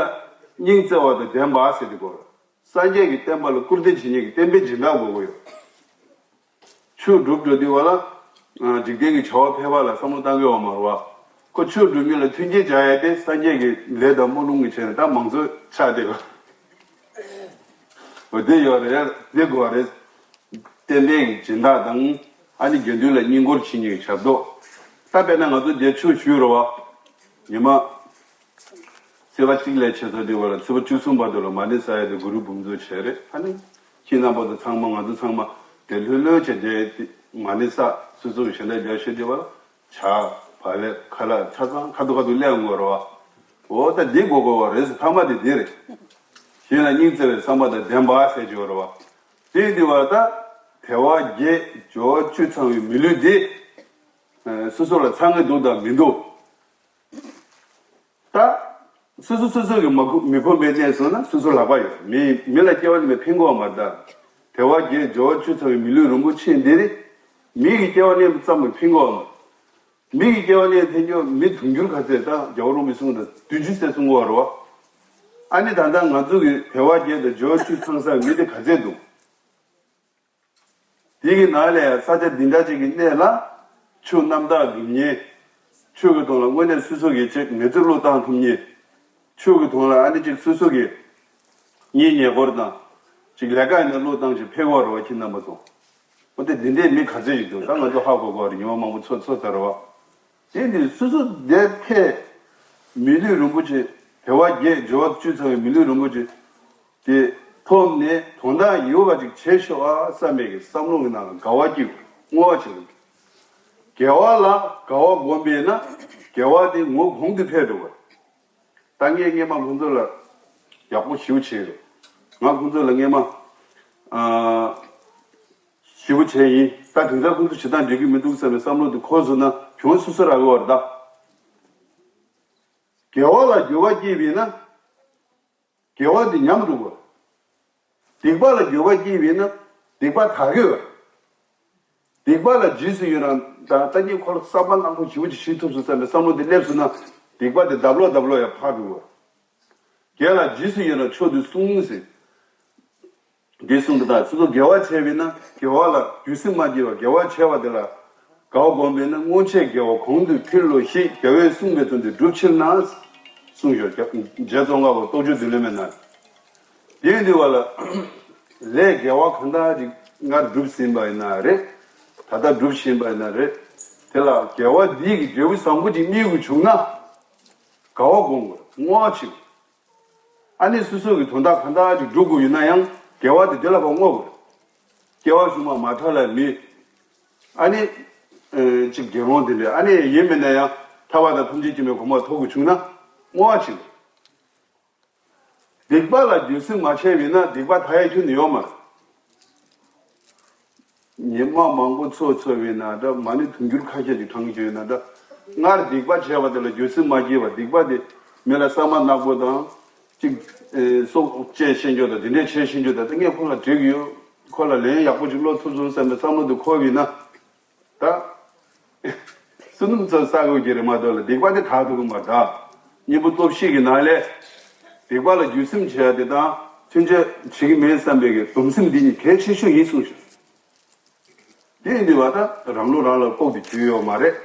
སྙིང་བརྩེ་བ་དང་ལྡན་པ་ཟེར་དེ་དགོས་རེད། སངས་རྒྱས་ཀྱི་བསྟན་པ་ལ་བཀུར་སྟི་བྱེད་མཁན་གྱི་བསྟན་པའི་སྦྱིན་བདག་དགོས་ཀྱི་ཡོད། ཆོས་སྒྲུབ་འགྲོ་དུས་བ་ལ། ཨ། འཇིག་རྟེན་གྱི་བྱ་བ་ཕལ་པ་ལ་བསམ་བློ་བཏང་གི་ཡོད་མ་རེད་བ། ཁོ་ཆོས་སྒྲུབ་མཁན་ལ་མཐུན་རྐྱེན་སྦྱར་ཡ་དེ་སངས་རྒྱས་ཀྱི་ལས་དང་སྨོན་ལམ་གྱི་ཆེད་ནས་ད་མང་གཙོ་ཆགས་བསྡད་པ། འོ་དེ་ཡོད་རེད། དེ་དགོས་རེད། བསྟན་པའི་སྦྱིན་བདག་དང་། ཨ་ནི་དགེ་འདུན་ལ་བསྙེན་བཀུར་བྱེད་མཁན་གྱི་ཞབས་ཏོག་ད་དཔེར་ན་ང་ཚོ་འདིར་ཆོས་ཞུས་རེད་བ། ཉི་མ་ཚེས་པ་གཅིག་ལས་བྱས་ཚར་དུས་བ་ལ་ཚེས་པ་བཅུ་གསུམ་བར་དུ་ལ་མ་ཎི་བསགས་ཡ་དེ་གུ་རུ་འབུམ་ཚོགས་བྱས་རེད། ཨ་ནི་ཁྱེད་རྣམ་པ་ཚོ་ཚང་མ། ང་ཚོ་ཚང་མ་དེ་ལྷོད་ལྷོད་བྱས་བསྡད་དེ། མ་ཎི་བསགས། སོ་སོ་གི་གཞན་དག་རྒྱག་ཤེས་དུས་བ་ལ་ཇ་བག་ལེབ་ཁ་ལག་ཆ་ཚང་ཁ་ཐུག་ཁ་ཐུག་སླེབས་ཡོང་གི་རེད་བ། འོ་ད་འདི་དགོས་དགོས་པ་རེད་ཟེར། ཐ་མ་དེ་འདི་རེད། གཞན་ལ་སྙིང་བརྩེ་བའི་བསམ་པ་དང་ལྡན་པ་ཟེར་གྱི་ཡོད་རེད་བ། དེ་ཡིན་དུས་བ་ལ་ད་དལ་བ་བརྒྱད་འབྱོར་བ་བཅུ་ཚང་བའི་མི་ལུས་འདི། ཨ། སོ་སོ་ལ་ཚང་གི་འདུག་དང་མི་འདུག་ད་སོ་སོ་སོ་སོ་གི་མ་གོ་མི་ཁོམ་པའི་གནས་སོང་ན་སོ་སོ་ལག་པ་ཡོད། མི། མི་ལ་སྐྱེ་བ་ནི་མི་ཕན་གོ་བ་མ་རེད་ད། དལ་བ་བརྒྱད་འབྱོར་བ་བཅུ་ཚང་བའི་མི་ལུས་རིན་པོ་ཆེ་འདི་ནི་མི་གི་སྐྱེ་བ་ནི་ཙམ་མི་ཕན་གོ་བ་མ་རེད། མི་གི་སྐྱེ་བ་ནི་ཕན་ཀྱང་མི་དུང་ཕྱུར་ག་ཚད་དང་རྒྱལ་བ་རིན་པོ་ཆེ་གསུངས་དང་བདུན་ཅུ་ཟེར་གསུང་གོ་བ་རེད་བ། ཨ་ནི་ད་ལྟ་ང་ཚོ་གི་དལ་བ་བརྒྱད་དང་འབྱོར་བ་བཅུ་ཚང་ས་མི་དེ་ག་ཚད་འདུག་དེ་གི་ནང་ལས་ས་ཆ་འདི་འདྲ་ཅིག་གི་གནས་ལ་ཆོས་རྣམ་དག་སྒྲུབ་མཁན། ཆོས་ཀྱི་དོན་ལ་དངོས་གནས་སོ་སོ་གི་ཅིག་མི་ཚེ་བློས་བཏང་ཐུབ་མཁན། ཆོས་ཀྱི་དོན་ལ་ཨ་ནི་ཅིག་སོ་སོ་གི་གཉེན་ཉེ་འཁོར་དང་ཅིག་ལས་ཀ་ཡིན་ན་བློས་བཏང་ཞིག་ཕེབས་པ་རེད་བ། ཁྱེད་རྣམ་པ་ཚོ། འོ་དེ་འདི་འདྲའི་མི་ག་ཚོད་ཅིག་འདུག་ད་ང་ཚོ་ཧ་གོ་གོ་རེད། ཉི་མ་མང་པོ་འཚོ་འཚོ་ཚར་རེད་བ། དེ་འདི་སོ་སོ་དེ་ཕེབས། མི་ལུས་རིན་པོ་ཆེ། དལ་བ་བརྒྱད་འབྱོར་བ་བཅུ་ཚང་བའི་མི་ལུས་རིན་པོ་ཆེ་དེ་ཐོབ་ནས་དོན་དག་ཡོད་པ་ཅིག་བྱེད་ཤོག་ཨ་བསམ་པའི་གི་བསམ་བློ་གི་ནང་ལ་དགའ་བ་སྐྱེ་དགོས། བསྔོ་བ་བྱེད་དགོས། དགེ་བ་ལ་དགའ་བ་བསྒོམས་པས་ན་དགེ་བ་དེ་ངོ་གོང་དུ་འཕེལ་འགྲོ་བ། ད་ངས་སྔས་མ་ཁོང་ཚོ་ལ་ཡག་པོ་ཞེ་པོ་བྱས་རེད། ང་ཁོང་ཚོ་ལ་སྔས་མ། ཨ། ཞེ་པོ་བྱས་ཡིན། ད་དེང་སང་ཁོང་ཚོ་བྱེད་སྟངས་འགྲིག་གི་མི་འདུག་བསམ་པའི་བསམ་བློ་དེ་འཁོར་སོང་ན་གྱོང་སོ་སོ་རག་གི་བ་རེད་ད། དགེ་བ་ལ་འགྱོད་པ་སྐྱེས་པས་ན། དགེ་བ་འདི་ཉམས་འགྲོ་གི་རེད། སྡིག་པ་ལ་འགྱོད་པ་སྐྱེས་པས་ན། སྡིག་པ་དག་གི་རེད། སྡིག་པ་ལ་རྗེས་སུ་ཡི་རང་དང་། ད་ངས་ཁོ་ལ་བསམ་པ་ནག་པོ་ཞེ་པོ་ཅིག་བྱེད་ཐུབ་སོང་བསམ་པའི་བསམ་བློ་དེ་སླེབས་སོང་ན། སྡིག་པ་དེ་ལྡབ་ལོག་ལྡབ་ལོག་ཡང་འཕར་འགྲོ་གི་རེད། དགེ་ལ་རྗེས་སུ་ཡི་རང་མཆོག་ཏུ་གསུངས་ཟེར། འདི་གསུངས་པ་དང་། སོ་སོ་དགེ་བ་བྱས་པས་ན་དགེ་བ་ལ་རྒྱུན་སྲིང་མ་སྐྱེས་པར་དགེ་བ་བྱས་པ་དེ་ལ་དགའ་བ་བསྒོམས་པས་ན་སྔོན་ཆད་དགེ་བ་གོང་དུ་འཕེལ་ལོ་ཞེས་རྒྱལ་བས་གསུངས་པའི་དོན་དེ་སྒྲུབ་ཕྱིར་ན། གསུངས་ཞོར་རྗེ་ཙོང་ཁ་པ་རྟོགས་བརྗོད་མདུན་ལེགས་མའི་ནང་། དེ་ཡིན་དུས་བ་ལ་ལས་དགེ་བ་གང་དག་ཅིག་སྔར་བསྒྲུབས་ཟིན་པ་ཡིན་ན་རེད། ད་ལྟ་སྒྲུབ་བཞིན་པ་ཡིན་ན་རེད། དེ་ལ་དགེ་བ་འདི་གི་འབྲས་བུ་བཟང་པོ་ཅིག་སྨིན་དགོས་བྱུང་ན། དགའ་བ་སྒོམ་དགོས། བསྔོ་བ་བྱེད་དགོས། ཨ་ནི་སོ་སོ་གི་དོན་དག་གང་དག་ཅིག་སྒྲུབ་དགོས་ཡོད་ན་ཡང་དགེ་བ་དེ་དེ་ལ་ཕར་བསྔོ་དགོས། སྐྱེ་བ་གཞུག་མ་མ་ཐག་ལ་མི། ཨ་ནི་ ཨེ་ཅིག་དགེ་སློང་དེ་འདྲས། ཨ་ནི་ཡིན་མིན་ན་ཡང་ཐར་པ་དང་ཐམས་ཅད་མཁྱེན་པའི་གོ་འཕང་ཐོབ་དགོས་བྱུང་ན་བསྔོ་བ་བྱེད་དགོས། སྡིག་པ་ལ་འགྱོད་སེམས་མ་བྱས་པས་ན་སྡིག་པ་དག་ཡས་ཁྱོན་ནས་ཡོད་མ་རེད། ཉེས་དམིགས་མང་པོ་ཚོ་ཚོ་བས་ན་འདྲ། མ་ཎི་དུང་ཕྱུར་ཁ་ཤས་ཅིག་བགྲང་གི་ཡོད་ན་འདྲ། སྔར་སྡིག་པ་བྱས་པ་དེ་ལ་འགྱོད་སེམས་མ་སྐྱེས་པ། སྡིག་པ་དེ་མི་ལ་གསང་བ་ནག་པོ་དང་། གཅིག་ཨེ་སྲོག་བཅད་ཤེས་རྒྱུ་དང་། དེ་འདྲས་བྱས་ཤེས་རྒྱུ་དང་། ད་ངས་ཁོ་ལ་འགྲིག་ཡོད། ཁོ་ལ་ལན་ཡག་པོ་ཅིག་སློག་ཐུབ་སོང་བསམ་པའི་བསམ་བློ་དེ་འཁོར་བས་ན། ད་བསོད་ནམས་ཚོ་བསགས་དགོས་ཀྱི་རེད་མ་གཏོགས་ལ་སྡིག་པ་དེ་དག་ཐུབ་ཀྱི་མ་རེད། ད་གཉེན་པོ་སྟོབས་བཞི་གི་ནང་ལས་སྡིག་པ་ལ་འགྱོད་སེམས་བྱེད་ཡ་དེ་དང་ཚུན་ཆད་བྱེད་ཀྱི་མེད་བསམ་པའི་གི་སྡོམ་སེམས་འདི་གཉིས་གལ་ཆེ་ཤོས་ཡིན་གསུངས་ཤིང་། དེ་ཡིན་དུས་བ་ད་རང་བློ་རང་ལ་ལྐོག་ཏུ་གྱུར་ཡོད་མ་རེད།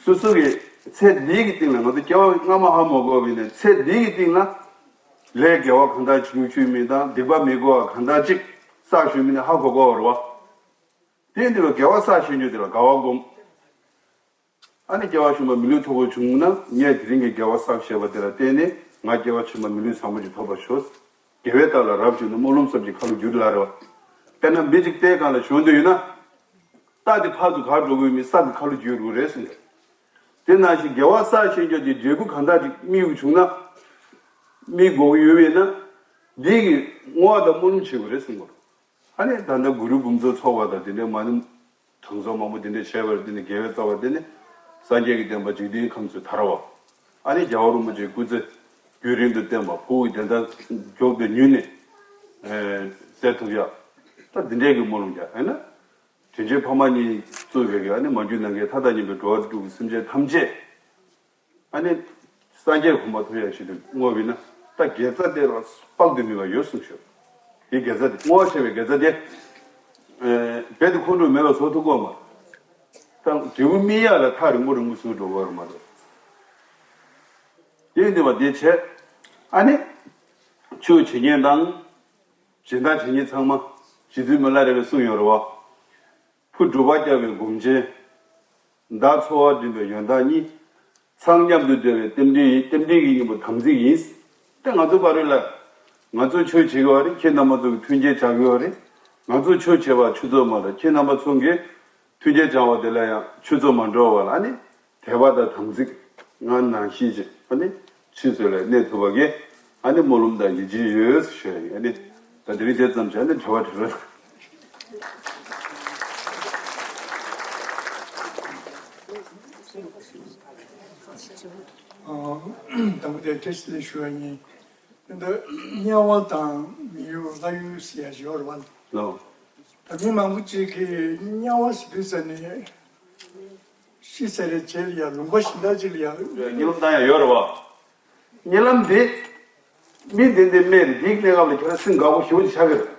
སོ་སོ་གི་ཚེ་འདིའི་གི་སྟེང་ལ། ང་ཚོ་སྐྱེ་བ་སྔ་མ་ཧ་མ་གོ་བས་ནས་ཚེ་འདིའི་གི་སྟེང་ལ་ལས་དགེ་བ་གང་དག་ཅིག་ཞུ་མིན་དང་། སྡིག་པ་མི་དགེ་བ་གང་དག་ཅིག་བསགས་ཞུ་མིན་ནས་ཧ་གོ་དགོས་པ་རེད་བ། དེ་འདི་ལ་དགེ་བ་བསགས་ཤེས་རྒྱུ་དེ་ལ་དགའ་བ་སྒོམ། ཨ་ནི་སྐྱེ་བ་གཞན་པ་མི་ལུས་ཐོབ་དགོས་བྱུང་ན། ངས་དེ་རིང་གི་དགེ་བ་བསགས་བྱས་པ་དེ་ལ་བརྟེན་ནས་ང་སྐྱེ་བ་གཞན་པ་མི་ལུས་བཟང་པོ་ཅིག་ཐོབ་པར་ཤོག། དགེ་བའི་རྟགས་ལ་རབ་བྱུང་ན། སྨོན་ལམ་བསམ་གྱིས་ཁ་ལོ་བསྒྱུར་ལ་རེད་བ། དཔེར་ན་མི་གཅིག་རྟའི་སྒང་ལ་བཞུགས་འདོད་ཡོད་ན། རྟ་དེ་ཕར་ཚུར་ག་འགྲོ་དགོས་མིན་ས་གི་ཁ་ལོ་བསྒྱུར་དགོས་རེད་གསུངས་ཏེ། དེ་ནང་བཞིན་དགེ་བ་བསགས་ཤེས་རྒྱུ་དེ་འབྲས་བུ་གང་དག་ཅིག་སྨིན་དགོས་བྱུང་ན། སྨིན་དགོས་ཀྱི་ཡོད་པས་ན། འདི་གི་བསྔོ་བ་དང་སྨོན་ལམ་བྱེད་དགོས་རེད་གསུངས་པ་རེད། ཨ་ནི་ད་ལྟ་གུ་རུ་འབུམ་ཚོགས་ཚོགས་པ་དང་དེ་འདྲའི་མ་ཎི་གྲངས་ཚང་མང་པོ་དེ་འདྲའི་བྱས་པར། དེ་ནི་དགེ་བའི་རྩ་བ་དེ་ནི་སངས་རྒྱས་ཀྱི་བསྟན་པ་འཇིག་རྟེན་ཁམས་སུ་དར་བ། ཨ་ནི་རྒྱལ་བ་རིན་པོ་ཆེའི་སྐུ་ཚེ་རྒྱུན་རིང་དུ་བརྟན་པ། ཕུགས་ཀྱི་བདེན་མཐའ་མགྱོགས་པའི་ཉུལ་ནས་ཨེ་སེལ་ཐུབ་ཡ། ད་དེ་འདྲའི་གི་སྨོན་ལམ་རྒྱག་ཨ་ནི། དྲིན་ཅན་ཕ་མ་གཉིས་གཙོས་པའི་གི་ཨ་ནི་མ་གྱུར་ནམ་མཁའི་མཐའ་དང་མཉམ་པའི་འགྲོ་བ་དྲུག་གི་སེམས་ཅན་ཐམས་ཅད། ཨ་ནི་སངས་རྒྱས་གོ་འཕང་ཐོབ་ཡག་ཆེད་དུ་བསྔོ་བས་ན། ད་དགེ་རྩ་དེ་ལ་དཔག་ཏུ་མེད་པ་ཡོད་གསུངས་ཤོག། དེ་དགེ་རྩ་དེ། བསྔོ་བ་བྱས་པའི་དགེ་རྩ་དེ། ཨེ་རྦད་དེ་ཁོང་ཁྲོ་མེད་པ་བཟོ་ཐུབ་ཀྱི་ཡོད་མ་རེད། ད་འབྲས་བུ་སྨིན་ཡག་ལ་ཐག་རིང་པོ་རིང་པོ་ཟུར་འགྲོ་དགོས་རེད་མ་གཏོགས། དེ་ཡིན་དུས་བ་དེ་བྱས། ཨ་ནི་ཆོས་བྱེད་མཁན་དང་། སྦྱིན་བདག་བྱེད་མཁན་ཚང་མ། རྗེ་བཙུན་མི་ལ་རས་པས་གསུངས་ཡོད་རེད་བ། ཕོ་སྒྲུབ་པ་སྐྱབས་པའི་སྒོམ་ཆེན། བདག་འཚོ་བ་འདྲེན་པའི་ཡོན་བདག་གཉིས། ཚང་མཉམ་དུ་བདེ་བའི་རྟེན་འབྲེལ་ཡིན། རྟེན་འབྲེལ་གྱི་སྙིང་པོ་དམ་ཚིག་ཡིན། ད་ང་ཚོ་བར་ལ། ང་ཚོ་ཆོས་བྱེད་ཀྱི་ཡོད་རེད། ཁྱེད་རྣམ་པ་ཚོ་གི་མཐུན་རྐྱེན་སྦྱང་གི་ཡོད་རེད། ང་ཚོ་ཆོས་བྱེད་པ་ཆུ་ཚོད་མ་རེད། ཁྱེད་རྣམ་པ་ཚོ་གི་མཐུན་རྐྱེན་སྦྱང་བ་དེ་ལ་ཡང་ཆུ་ཚོད་མ་འགྲོ་བ་ལ་ཨ་ནི་དད་པ་དང་དམ་ཚིག་སྔར་ནང་བཞིན་ཅིག་ཨ་ནི་ཆུད་ཟོས་ལ་གནས་ཐུབ་པ་གི་ཨ་ནི་སྨོན་ལམ་དང་ཡིད་ཆེས་ཡོད་ཞུ་ཡ་ཡིན། ཨ་ནི་ད་དེ་རིང་དེ་ཙམ་བྱས་ནས་དྲི་བ་དྲི་རོགས། དང་པོ་དེ་བཀྲ་ཤིས་བདེ་ལེགས་ཞུ་བ་ཡིན། དེ་འདྲ་དམྱལ་བ་དང་མི་ཡུལ་ལྷ་ཡུལ་ཟེར་ཡ་ཞིག་ཡོད་རེད་བ། ལགས། ད་མི་མང་པོ་ཅིག་གིས་དམྱལ་བ་ཟེར་དུས་ཙ་ནས་ཤི་ཚར་བའི་རྗེས་ལ་ཡ་ལུང་པ་གཞན་དག་ཅིག་ལ་ཡ། གཉིད་ལམ་བཏང་ཡ་ཡོད་རེད་བ། གཉིད་ལམ་འདི་མི་འདི་འདི་སྨད་རེད། འདིའི་གནས་སྐབས་ལ་ཁྱོད་རང་སེམས་དགའ་པོ་ཞེ་པོ་ཅིག་ཆགས་ཀྱི་རེད།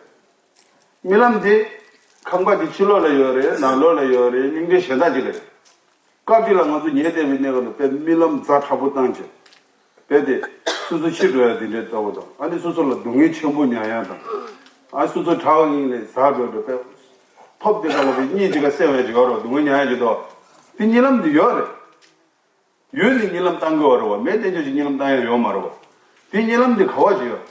རྨི་ལམ་འདི་ཁང་པ་འདི་ཕྱི་ལོགས་ལ་ཡོད་རེད། ནང་ལོགས་ལ་ཡོད་རེད། གླིང་ཕྲན་གཞན་དག་ཅིག་ལ་རེད། སྐབས་གཅིག་ལ་ང་ཚོ་ཉལ་བསྡད་པའི་གནས་སྐབས་ལ་དཔེ་རྨི་ལམ་ཛ་དྲག་པོ་བཏང་བྱས། དཔེ་དེ་སོ་སོ་ཤི་འགྲོ་ཡ་དེ་འདྲའི་ལྟ་བུ་དང་། ཨ་ནི་སོ་སོ་ལ་སྡུག་བསྔལ་ཆེན་པོ་མྱངས་ཡ་དང་། ཨ་སོ་སོ་བྲག་གི་དབྱིངས་ལས་ཟགས་འགྲོ་འགྲོ་དཔེ། ཐོབ་དེ་ག་ལ་དཔེ་གཉིད་ཅིག་ག་སད་པའི་ཅིག་ཡོད་རེད། སྡུག་བསྔལ་མྱངས་ཡ་ཅིག་འདུག། དེ་གཉིད་ལམ་དེ་ཡོད་རེད། ཡོད་ནི་གཉིད་ལམ་བཏང་དགོས་པ་རེད་བ། མེད་བསྡད་རྒྱུ་ཅིག་གཉིད་ལམ་བཏང་ཡ་ཡོད་མ་རེད་བ། དེ་གཉིད་ལམ་དེ་ག་བ་ཅིག་ཡོད།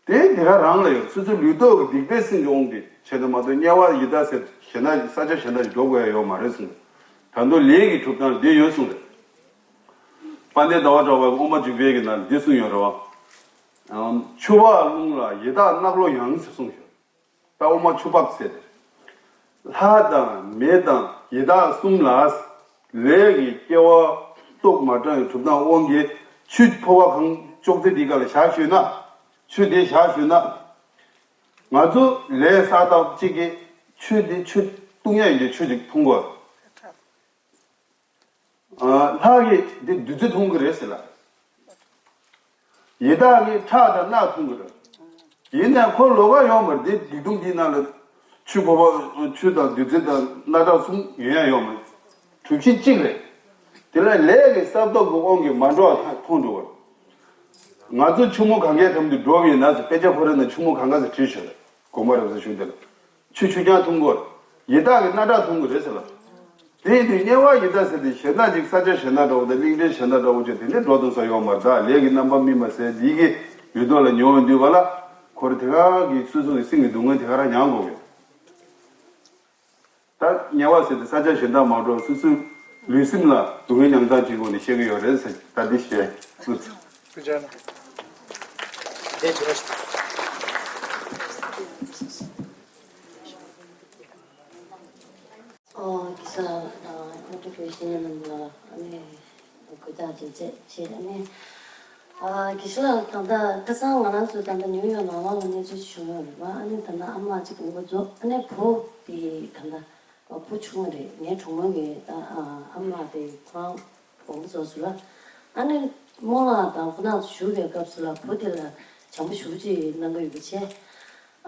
དེ་དེ་ག་རང་ལ་ཡོད། སོ་སོའི་ལུས་ཐོག་གི་སྡིག་པའི་སེམས་ཀྱི་དབང་གིས་བྱས་ན་མ་གཏོགས་དམྱལ་བ་ཡི་དྭགས་ཟེར་གཞན་དག་ས་ཆ་གཞན་དག་ཅིག་འགྲོ་དགོས་ཡ་ཡོད་མ་རེད་གསུངས། ད་དུང་ལས་ཀྱི་གྲུབ་སྟངས་འདི་ཡོད་གསུངས་རེད། དཔལ་ལྡན་ཟླ་བ་གྲགས་པའི་དབུ་མ་འཇུག་པའི་གི་ནང་ལ་འདི་གསུངས་ཡོད་རེད་བ། ཨམ། ཆུ་བག་རླུང་ལ་ཡི་དྭགས་གནག་ལོ་ཡང་ཟེར་གསུངས་ཤག། ད་དབུ་མ་ཆུ་བག་ཟེར་ཏེ། ལྷ་དང་མི་དང་ཡི་དྭགས་གསུམ་ལ། ལས་ཀྱི་སྐྱེ་བ་ཏོག་མ་དྲངས་པའི་གྲུབ་སྟངས་དབང་གིས་ཆུ་ཕོར་པ་གང་ཅོག་ཙེ་འདི་ག་ལ་བཞག་ཞུས་ན། ཆུ་དེ་བཞག་ཞུས་ན། ང་ཚོ་ལས་བསགས་སྟངས་གཅིག་གིས་ཆུ་དེ་ཆུ་བཏུང་ཡ་ཡིན་དུས་ཆུ་ཅིག་འཐུང་དགོས། ལྷ་གིས་འདི་བདུད་རྩི་འཐུང་གི་རེད་ཟེར་ལ། ཡི་དྭགས་ཀྱིས་ཁྲག་དང་རྣག་འཐུང་གི་རེད། ཡིན་ནའང་ཁོ་ལོགས་ཀ་ཡོང་བར་འདི་སྡིག་ལྟུང་འདིའི་ནང་ལ་ཆུ་ཕོར་པ་ཆུ་དང་བདུད་རྩི་དང་རྣག་ཁྲག་གསུམ་ཡོང་ཡ་ཡོད་མ་རེད། གྲུབ་ཆེན་གཅིག་རེད། དེ་ལ་ལས་ཀྱི་བསགས་སྟོབས་ཀྱི་དབང་གིས་མ་འགྲོ་བ་མཐོང་འགྲོ་བར། ང་ཚོ་ཆུ་མོ་གངྒཱའི་འགྲམ་དུ་འགྲོ་བ་ཡིན་ན་ཟེར། དཔེ་ཆ་ཁོ་རེ་ན་ཆུ་མོ་གངྒཱ་ཟེར་བྲིས་ཤོད་རེད། དགོངས་པ་རབ་གསལ་ཞུ་དེ་ལ། ཆུ་ཆུ་རྐྱང་འཐུང་དགོས། ཡི་དྭགས་ཀྱི་རྣག་ཁྲག་འཐུང་དགོས་རེད་ཟེར་ལ། དེ་ཡིན་དུས་དམྱལ་བ་ཡི་དྭགས་ཟེར་དེ་གཞན་དག་ཅིག་ས་ཆ་གཞན་དག་འདྲ་བོ་དང་གླིང་ཕྲན་གཞན་དག་འདྲ་བོ་ཅིག་དེ་འདྲའི་འགྲོ་ཐུབ་ས་ཡོད་མ་རེད། ད་ལས་ཀྱི་རྣམ་པ་སྨིན་པ་ཟེར་འདི་གི་ལུས་ཐོག་ལ་མྱོང་ཡོང་དུས་བ་ལ། ཁོ་རེ་དེ་ག་གི་སོ་སོ་གི་སེམས་ཀྱི་སྡུག་བསྔལ་དེ་ག་རང་མྱང་དགོས་ཀྱི། ད་དམྱལ་བ་ཟེར་དེ་ས་ཆ་གཞན་དག་མ་འགྲོ། སོ་སོའི་ལུས་སེམས་ལ་སྡུག་བསྔལ་མྱང་སྟངས་ཅིག་སྒོ་ནས་བཤད་ཀྱི་ཡོད་རེད་ཟེར། ད་འདི་བཤད་ཚུལ། ཐུགས་རྗེ་གནང་། ཨོ། གེ་སར་ཨ་ཨ་ཏི་བྷི་ཤི་ནི་རྣམ་པ་ཨ་ནི་གུས་དག་ཅིག་བྱེད་བྱེད། ཨ་ནི་ཨ་གེ་སར་ལགས། ད་ལྟ་ཁ་སང་ང་རང་ཚོ་ད་ལྟ་ཉིའུ་ཡོག་ནང་ལོགས་ལ་གནས་ཚུལ་བྱུང་ཡོད་རེད་པ། ཨ་ནི་ད་ལྟ་ཨ་མ་ཅིག་འགོ་རྫོགས། ཨ་ནི་བུ་དེ་ད་ལྟ་བུ་ཆུང་བ་རེད། ངའི་གྲོགས་མོ་གི་ད་ཨ་མ་དེ་ཁོ་རང་དགོངས་པ་རྫོགས་སོང་ལ། ཨ་ནི་རྨོ་ལགས་དང་ཁོ་ན་བཞུགས་པའི་སྐབས་སུ་ལ་བུ་དེ་ལ་བྱམས་པོ་ཞེ་པོ་ཅིག་གནང་གི་ཡོད་པ་བྱས།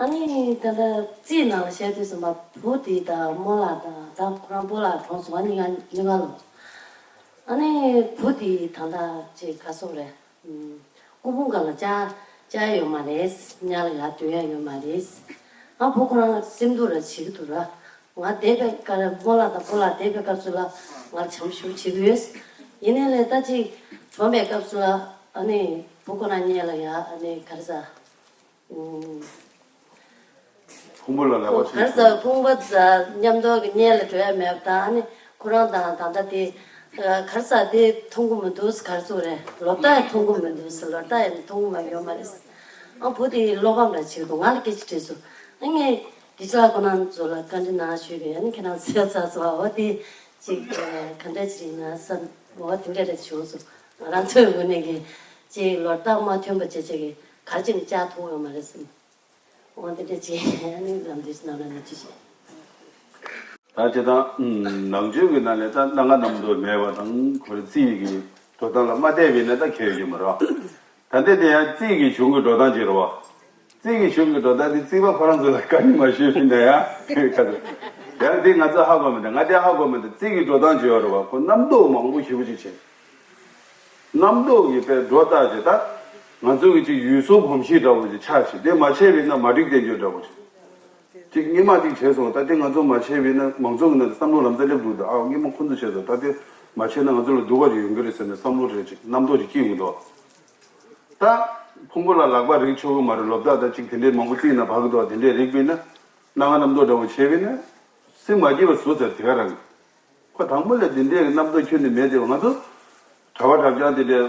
ཨ་ནི་ད་ལྟ་རྩིས་ནང་ལ་བཤད་དུས་ཙམ་པ་བུ་དེ་དང་རྨོ་ལགས་དང་ད་ཁོ་རང་སྤོ་ལགས་གྲོངས་སོང་། ཨ་ནི་ང་གཉིས་ཀ་ལོ། ཨ་ནི་བུ་དེ་ད་ལྟ་ཅིག་ག་སོག་རེད། སྐུ་ཕུང་སྒང་ལ་བཅར་བཅར་ཡ་ཡོད་མ་རེད། དམྱལ་ལ་ཡར་སྡོད་ཡ་ཡོད་མ་རེད། ཨ་བུ་ཁོ་རང་སེམས་སྡུག་ར་བྱེད་ཀྱི་འདུག་ར། ང་འདས་པའི་སྐབས་རྨོ་ལགས་དང་སྤོ་ལགས་འདས་པའི་སྐབས་སུ་ལ་ང་བྱམས་ཞེ་པོ་བྱེད་ཀྱི་ཡོད། ཡིན་ནའི་ལས་ད་ཅིག་གྲོངས་པའི་སྐབས་སུ་ལ་ཨ་ནི་བུ་ཁོ་རང་དམྱལ་ལ་ཡར་ཨ་ནི་ག་རེ་ཟ། ཕུང་པོ་ལ་ལག་པ་ག་རེ་ཟ། ཕུང་པོ་ཟ་མཉམ་དུ་གི་དམྱལ་ལ་འགྲོ་ཡ་མེད་པ་དང་། ཨ་ནི་ཁོ་རང་དང་ད་ལྟ་དེ་ག་རེ་ཟ་དེ་མཐོང་གི་མི་འདུག་ཟེར། ག་རེ་ཟེར་རེད། ལོ་ཟླ་ཡང་མཐོང་གི་མི་འདུག་ཟེར། ལོ་ཟླ་ཡང་མཐོང་གི་མ་ཡོད་མ་རེད་ཟེར། ཨ་བུ་དེ་བློ་ཕམ་འདྲ་བྱེད་ཀྱི་འདུག་ང་ལ་སྐད་ཆ་དྲིས་སོང་། ཨ་ངས་དགེ་ཆེ་ལགས་ཁོ་རང་ཚོ་ལ་བཀའ་འདྲི་གནང་ཞུས་པས། ཨ་ནི་ཁྱེད་རང་ཚོས་ཚ་ཚ་བ་དེ་ཅིག་ག་འདྲ་ཅིག་ཡིན་ན་བསམ། འོ་དེ་འདྲ་རེ་བྱུང་སོང་། ང་རང་ཚོའི་ངོས་ནས་ཀྱི་ཅིག་ལོ་ཟླ་མ་ཐོན་པ་བྱས་བྱས་ཀྱི་ག་རེ་ཅིག་བཅར་ཐུབ་ཡོད་མ་རེད་བསམ། འོ་དེ་འདྲ་བྱས་ནས་ལམ་འདི་ནང་ལ་ནི་ཅི་བྱེད། ད་ཇི་ལྟར་ནང་ཆོས་ཀྱི་ནང་ལས་ད་སྣ་ལྔ་རྣམ་རྟོག་མེད་པ་དང་། ཁོ་རེ་རྩིས་ཀྱི་འགྲོ་སྟངས་ལ་མ་བལྟས་པས་ན་ད་ཁྱད་ཡོད་ཀྱི་མ་རེད། ད་ལྟ་དེ་ཡང་རྩིས་ཀྱི་གཞུང་གི་འགྲོ་སྟངས་ཅིག་རེད་བ། རྩིས་ཀྱི་གཞུང་གི་འགྲོ་སྟངས་དེ་རྩིས་པ་ཁོ་རང་ཚོ་ལ་བཀའ་འདྲི་མ་ཞུས་པས་ན་ཡང་ཁ་ཚ། ཡང་དེ་ང་ཚོ་ཧ་གོ་མི་འདུག་ང་དེ་ཧ་གོ་མི་འདུག་རྩིས་ཀྱི་འགྲོ་སྟངས་ཅིག་ཡོད་རེད་བ། ཁོ་རྣམ་རྟོག་མང་པོ་ཞེ་པོ་ཅིག་བྱས། རྣམ་རྟོག་གི་དཔེ་སྒྲོ་བཏགས་བྱས། ད་ང་ཚོ་གི་ཅིག་ཡུལ་སྲོལ་གོམས་གཤིས་འདྲ་བོ་ཅིག་ཆགས་བྱས། དེ་མ་བྱས་པ་ཡིན་ན་མ་འགྲིག་བསྟན་རྒྱུ་འདྲ་བོ་ཅིག་ཅིག་སྔོན་མ་ཅིག་བྱས་སོང་། ད་དེ་ང་ཚོ་མ་བྱས་པ་ཡིན་ན་མང་ཚོགས་ཀྱི་ནང་དུ་བསམ་བློ་ལམ་སང་སླེབས་འདུག་ད་ཨ་སྔོན་མ་ཁོ་ཚོ་བྱས་སོང་། ད་དེ་མ་བྱས་ན་ང་ཚོ་ལ་སྡུག་པ་ཅིག་ཡོང་གི་རེད་ཟེར་ནས་བསམ་བློ་རེ་ཅིག་རྣམ་རྟོག་ཅིག་སྐྱེ་ཡོང་གི་འདུག་ད་ཕུང་པོ་ལ་ལག་པ་རེག་ཆོག་གི་མ་རེད། ལོ་ཟླ་ད་ཅིག་དེ་འདྲའི་མང་པོ་རྩིས་ནང་བབས་ཀྱི་འདུག་དེ་འདྲའི་རེག་པ་ཡིན་ན། སྣ་ལྔ་རྣམ་རྟོག་འདྲ་བོ་བྱས་པ་ཡིན་ན་སེམས་མ་སྐྱིད་པ་བཟོ་ཟེར། དེ་ག་རང་གི་ཁོ་དང་པོ་ལས་དེ་འདྲའི་རྣམ་རྟོག་ཁྱོན་ནས་མེད་དེ། ང་ཚོ་གྲྭ་པ་གྲྭ་རྐྱང་དེ་འདྲའི་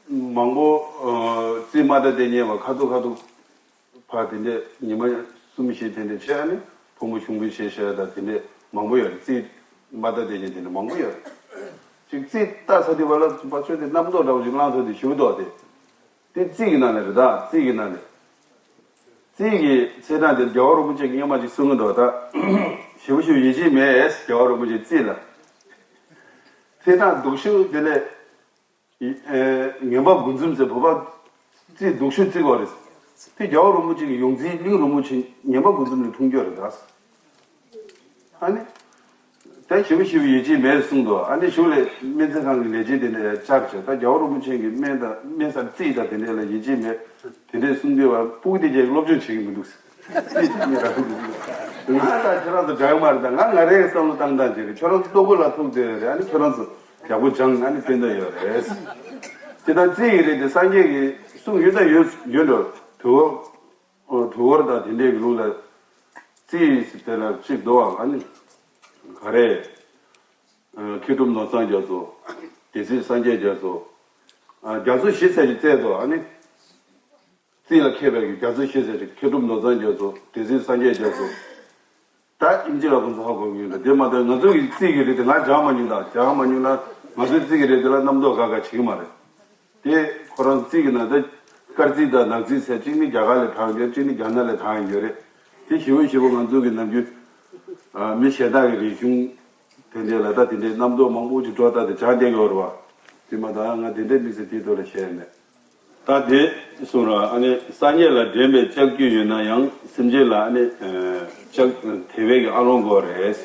མང་པོ་རྩིས་མ་བལྟས་བསྡད་མཁན་བ་ཁ་ཐུག་ཁ་ཐུག་ཕར་དེ་འདྲའི་ཉི་མ་གསུམ་བཞི་དེ་འདྲའི་བྱས་ནས་ཕུང་པོ་ཆུང་ཀུ་བྱས་བཞག་ད་དེ་འདྲའི་མང་པོ་ཡོད་རེད། རྩིས་མ་བལྟས་བསྡད་མཁན་དེ་འདྲ་མང་པོ་ཡོད་རེད། ཅིག་རྩིས་བལྟས་ཚར་དུས་བ་ལ་པ་ཚོས་དེ་རྣམ་རྟོག་འདྲ་བོ་ཅིག་བསླངས་ཐུབ་དེ་ཞུ་འདུག་དེ། དེ་རྩིས་ཀྱི་ནང་ནས་རེད། ད་རྩིས་ཀྱི་ནང་ནས། རྩིས་ཀྱི་ཚེ་ཐང་དེ་རྒྱལ་བ་རིན་པོ་ཆེ་གིས་སྔོན་མ་ཅིག་གསུང་གི་འདུག་ད་ཞེ་པོ་ཞེ་པོ་ཡིད་ཆེས་མེད། རྒྱལ་བ་རིན་པོ་ཆེ་རྩིས་ལ། ཚེ་ཐང་སྡུག་ཤོས་དེ་ལས་ཨེ་ངན་པ་དགུ་འཛོམས་ཟེར། བོད་པ་རྩིས་སྡུག་ཤོས་རྩིས་དགོས་རེད། དེ་རྒྱལ་བ་རིན་པོ་ཆེ་གི་ཡོངས་འཛིན་གླིང་རིན་པོ་ཆེ་ངན་པ་དགུ་འཛོམས་ནས་འཁྲུངས་རྒྱུ་རེད་ད། ཨ་ནི། དེ་ཞེ་པོ་ཞེ་པོ་ཡིད་ཆེས་མེད་གསུངས་འདུག་ཨ་ནི་གཞུག་ལས་སྨན་རྩིས་ཁང་གི་ལས་བྱེད་དེ་འདྲ་ཡང་བཅར་བྱས། ད་རྒྱལ་བ་རིན་པོ་ཆེ་གི་སྨན་དང་སྨན་སར་རྩིས་དང་དེ་འདྲ་ལ་ཡིད་ཆེས་མེད། དེ་འདྲས་གསུངས་དུས་བ་སྤུ་གུ་དེ་གས་སློབ་སྦྱོང་བྱེད་ཀྱི་མི་འདུག་ང་དང་ཁྱེད་རང་ཚོ་འདྲ་གི་མ་རེད། ད་ང་ང་རའི་བསམ་བློ་བཏང་སྟངས་ཅིག་རེད། ཁྱོད་རང་ཚོ་ལྟོ་གོས་ལ་ཐུག་བསྡད་ཡོད་རེད། ཨ་ནི་ཁྱོད་རང་ཚོ་ཡག་པོ་སྦྱངས། ཨ་ནི་ཕན་ཐོགས་ཡོད་རེད། དེ་དང་རྩིས་ཀྱི་རིགས་དེ་སངས་རྒྱས་ཀྱི་གསུང་ཡོད་དང་ཡོད་ཡོད་འགྲོ། དུ་བ། ཨོ། དུས་འཁོར་དང་དེ་འདྲའི་ལུགས་ལ་རྩིས་དེ་ལ་གཅིག་འདུག་ཨ་ནི་ག་རེ། ཨ། མཁས་གྲུབ་ནོར་བཟང་རྒྱ་མཚོ། སྡེ་སྲིད་སངས་རྒྱས་རྒྱ་མཚོ། ཨ། རྒྱ་མཚོ་བཞི་ཚད་ཅིག་བཙལ་འདུག་ཨ་ནི་རྩིས་ལ་མཁས་པའི་རྒྱ་མཚོ་བཞི་ཚད་ཅིག་མཁས་གྲུབ་ནོར་བཟང་རྒྱ་མཚོ། སྡེ་སྲིད་སངས་རྒྱས་རྒྱ་མཚོ། ད་ཨིན་ཇི་ལ་ཁོང་ཚོ་ཧ་གོ་གི་ཡོད་འདྲ། དེ་མ་གཏོགས་ང་ཚོ་གི་རྩིས་ཀྱི་རིགས་དེ་ང་སྦྱང་མ་མྱོང་། ད་སྦྱང་མ་མྱོང་ན་ང་ཚོའི་རྩིས་ཀྱི་རིགས་དེ་ལ་རྣམ་རྟོག་དགའ་དགའ་བྱེད་ཀྱི་མ་རེད། དེ་ཁོ་རང་རྩིས་ཀྱི་ནང་དུ་སྐར་རྩིས་དང་ནག་རྩིས་ཟེར། གཅིག་ནི་རྒྱ་གར་ལས་དྲངས་ཡོད། གཅིག་ནི་རྒྱ་ནག་ལས་དྲངས་ཡོད་རེད། དེ་ཞེ་པོ་ཞེ་པོ་ང་ཚོ་གི་ནམ་རྒྱུན། ཨ། མི་གཞན་དག་གི་རིག་གཞུང་དེ་འདྲའི་ལ་ད་དེ་འདྲའི་རྣམ་རྟོག་མང་པོ་ཅིག་སྒྲོ་བཏགས་ཏེ་སྦྱངས་བསྡད་ཀྱི་ཡོད་རེད་བ། དེ་མ་ད་ང་དེ་འདྲའི་དམིགས་བསལ་དེའི་ཐོག་ལ་བཤད་མེད། ད་དེ་གསུངས་ར། ཨ་ནི་སངས་རྒྱས་ལ་འདྲེན་པའི་ལྕགས་ཀྱུ་ཡོད་ན་ཡང་། སེམས་ཅན་ལ་ཨ་ནི་ལྕགས་དེ་བས་ཀྱི་ཨ་ལོང་དགོས་རེད།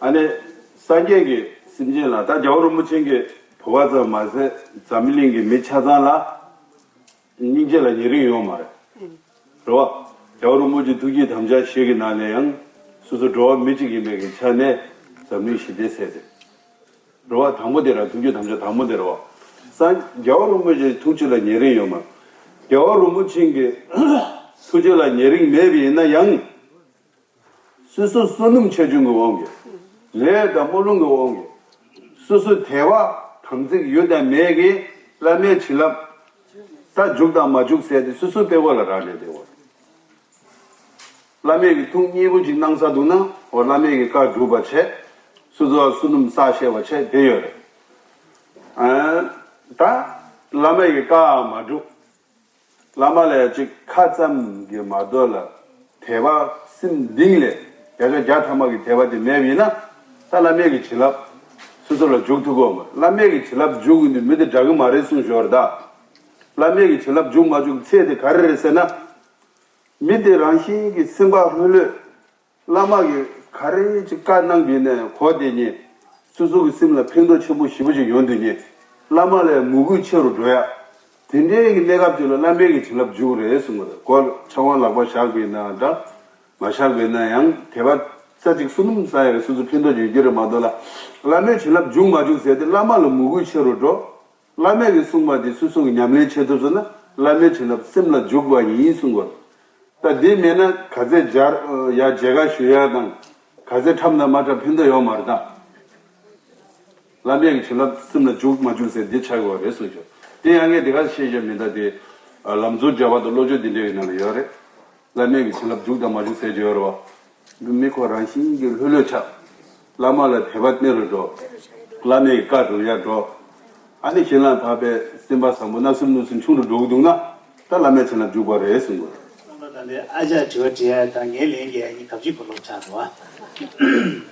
ཨ་ནི་སངས་རྒྱས་ཀྱིས་སེམས་ཅན་ལ། ད་རྒྱལ་བ་རིན་པོ་ཆེ་གིས་བོད་པ་ཙམ་མ་ཟད་འཛམ་བུ་གླིང་གི་མི་ཆ་ཚང་ལ་སྙིང་རྗེ་ལ་ཉེ་རིང་ཡོད་མ་རེད། རེད་བ། རྒྱལ་བ་རིན་པོ་ཆེ་ཐུགས་བསྐྱེད་དམ་བཅའ་བཞི་གི་ནང་ནས་ཡང་སོ་སོ་འགྲོ་བ་མི་གཅིག་ཡིན་པའི་གི་ཆ་ནས་འཛམ་གླིང་ཞི་བདེ་བསྩལ་ཏེ། རེད་བ། དང་པོ་དེ་ར་ཐུགས་བསྐྱེད་དམ་བཅའ་དང་པོ་དེ་རེད་བ། སངས་རྒྱལ་བ་རིན་པོ་ཆེའི་ཐུགས་རྗེ་ལ་ཉེ་རིང་ཡོད་མ་རེད། རྒྱལ་བ་རིན་པོ་ཆེ་གི་ཐུགས་རྗེ་ལ་ཉེ་རིང་མེད་པ་ཡིན་ན་ཡང་། སོ་སོ་བསོད་ནམས་ཆེ་ཆུང་གི་དབང་གིས། ལས་དང་སྨོན་ལམ་གྱི་དབང་གིས། སོ་སོའི་དད་པ་དམ་ཚིག་ཡོད་དང་མེད་ཀྱིས་བླ་མའི་བྱིན་རླབས་ད་འཇུག་དང་མ་འཇུག་ཟེར་དེ་སོ་སོའི་དཔེ་བ་ལ་རག་ལས་བསྡད་པ་རེད། བླ་མས་ཀྱི་ཐུགས་མཉེས་པོ་ཅིག་གནང་ས་འདུག་ན་འོ་བླ་མས་ཀྱི་བཀའ་སྒྲུབ་པ་བྱས། སོ་སོ་བསོད་ནམས་བསགས་ཤེས་པ་བྱས་བསྡད་ཡོད་རེད། ཨ། ད་བླ་མས་ཀྱི་བཀའ་མ་སྒྲུབ། བླ་མ་ལ་ཅིག་ཁ་ཙམ་གྱིས་མ་དོ་ལ། དད་པ་སེམས་གཏིང་ལས་བརྒྱ་ཆ་བརྒྱ་ཐམ་པ་གི་དད་པ་དེ་མེད་པ་ཡིན་ན། ད་བླ་མའི་གི་བྱིན་རླབས་སོ་སོ་ལ་འཇུག་ཐུབ་ཀྱི་ཡོད་མ་རེད། བླ་མའི་གི་བྱིན་རླབས་འཇུག་གི་འདུག་མི་དེ་དྲག་གི་མ་རེད་གསུངས་ཞོར་ད། བླ་མའི་གི་བྱིན་རླབས་འཇུག་མ་འཇུག་ཚད་དེ་ག་རེ་རེད་ཟེར་ན། མི་དེ་རང་བཞིན་གྱི་སེམས་པ་ལྷོད་ལྷོད། བླ་མ་གིས་ག་རེ་ཅིག་བཀའ་གནང་གིན་ནས་གོ་དེ་ཉིད། སོ་སོ་གི་སེམས་ལ་ཕན་ཐོགས་ཆེན་པོ་ཞེ་པོ་ཅིག་ཡོང་དུས་ཉིད། བླ་མ་ལ་མོས་གུས་ཆེ་རུ་འགྲོ་ཡ། དེ་འདྲའི་གི་གནས་སྐབས་ཅིག་ལ་བླ་མའི་གི་བྱིན་རླབས་འཇུག་རེད་གསུངས་པ་རེད། སྒོ་ཕྱག་དབང་ལག་པ་བཞག་པ་ཡིན་ན་འདྲ། མ་བཞག་པ་ཡིན་ན་ཡང་དད་པ་རྩ་གཅིག་བསོད་ནམས་བསགས་ཡ་གི་སོ་སོ་ཕན་ཐོགས་ཡོད་ཀྱི་རེད་མ་གཏོགས་ལ། བླ་མའི་བྱིན་རླབས་འཇུག་མ་འཇུག་ཟེར་དེ་བླ་མ་ལ་མོས་གུས་ཆེ་རུ་འགྲོ། བླ་མས་ཀྱིས་གསུངས་པ་དེ་སོ་སོ་གི་ཉམས་ལེན་བྱེད་ཐུབ་སོང་ན་བླ་མའི་བྱིན་རླབས་སེམས་ལ་འཇུག་པ་ཡིན་གསུངས་པ། ད་དེ་མེད་ན་ག་ཚད་སྦྱར་ཡ་མཇལ་ཁ་ཞུ་ཡ་དང་ག་ཚད་ཁྲམ་དང་མ་ཁྲམ་ཕན་ཐོགས་ཡོད་མ་རེད་ད། བླ་མས་ཀྱི་བྱིན་རླབས་སེམས་ལ་འཇུག་མ་འཇུག་ཟེར་འདི་ཆགས་ཡོད་རེད་གསུངས་ཞོར། དེ་ཡང་ངས་དེ་ག་བཤད་ཤེས་མི་འདུག་དེ། ལམ་གཙོ་སྦྱར་བ་དང་བློ་སྦྱོར་འདི་འདྲ་ཡི་ནང་ལ་ཡོད་རེད། བླ་མས་ཀྱི་བྱིན་རླབས་འཇུག་དང་མ་འཇུག་ཟེར་གྱི་ཡོད་རེད་བ། མི་ཁོ་རང་བཞིན་གྱིས་ལྷོད་ལྷོད་ཆགས། བླ་མ་ལ་དད་པ་གནས་རུ་འགྲོ། བླ་མའི་བཀའ་སྒྲུབ་ཡར་འགྲོ། ཨ་ནི་ཞིང་ལ་བབས་པའི་སེམས་པ་བཟང་པོ་བརྣབ་སེམས་གནོད་སེམས་ཆུང་རུ་འགྲོ་གི་འདུག་ན། ད་བླ་མའི་བྱིན་རླབས་འཇུག་པ་རེད་གསུངས་དགོས། ད་ལྟ་ཨ་ཅག་དྲི་བ་དྲི་ཡ་དང་ངའི་ལན་རྒྱག་ཡ་གཉིས་གབ་ཅིག་གོ་ལོག་ཆགས་འདུག་བ།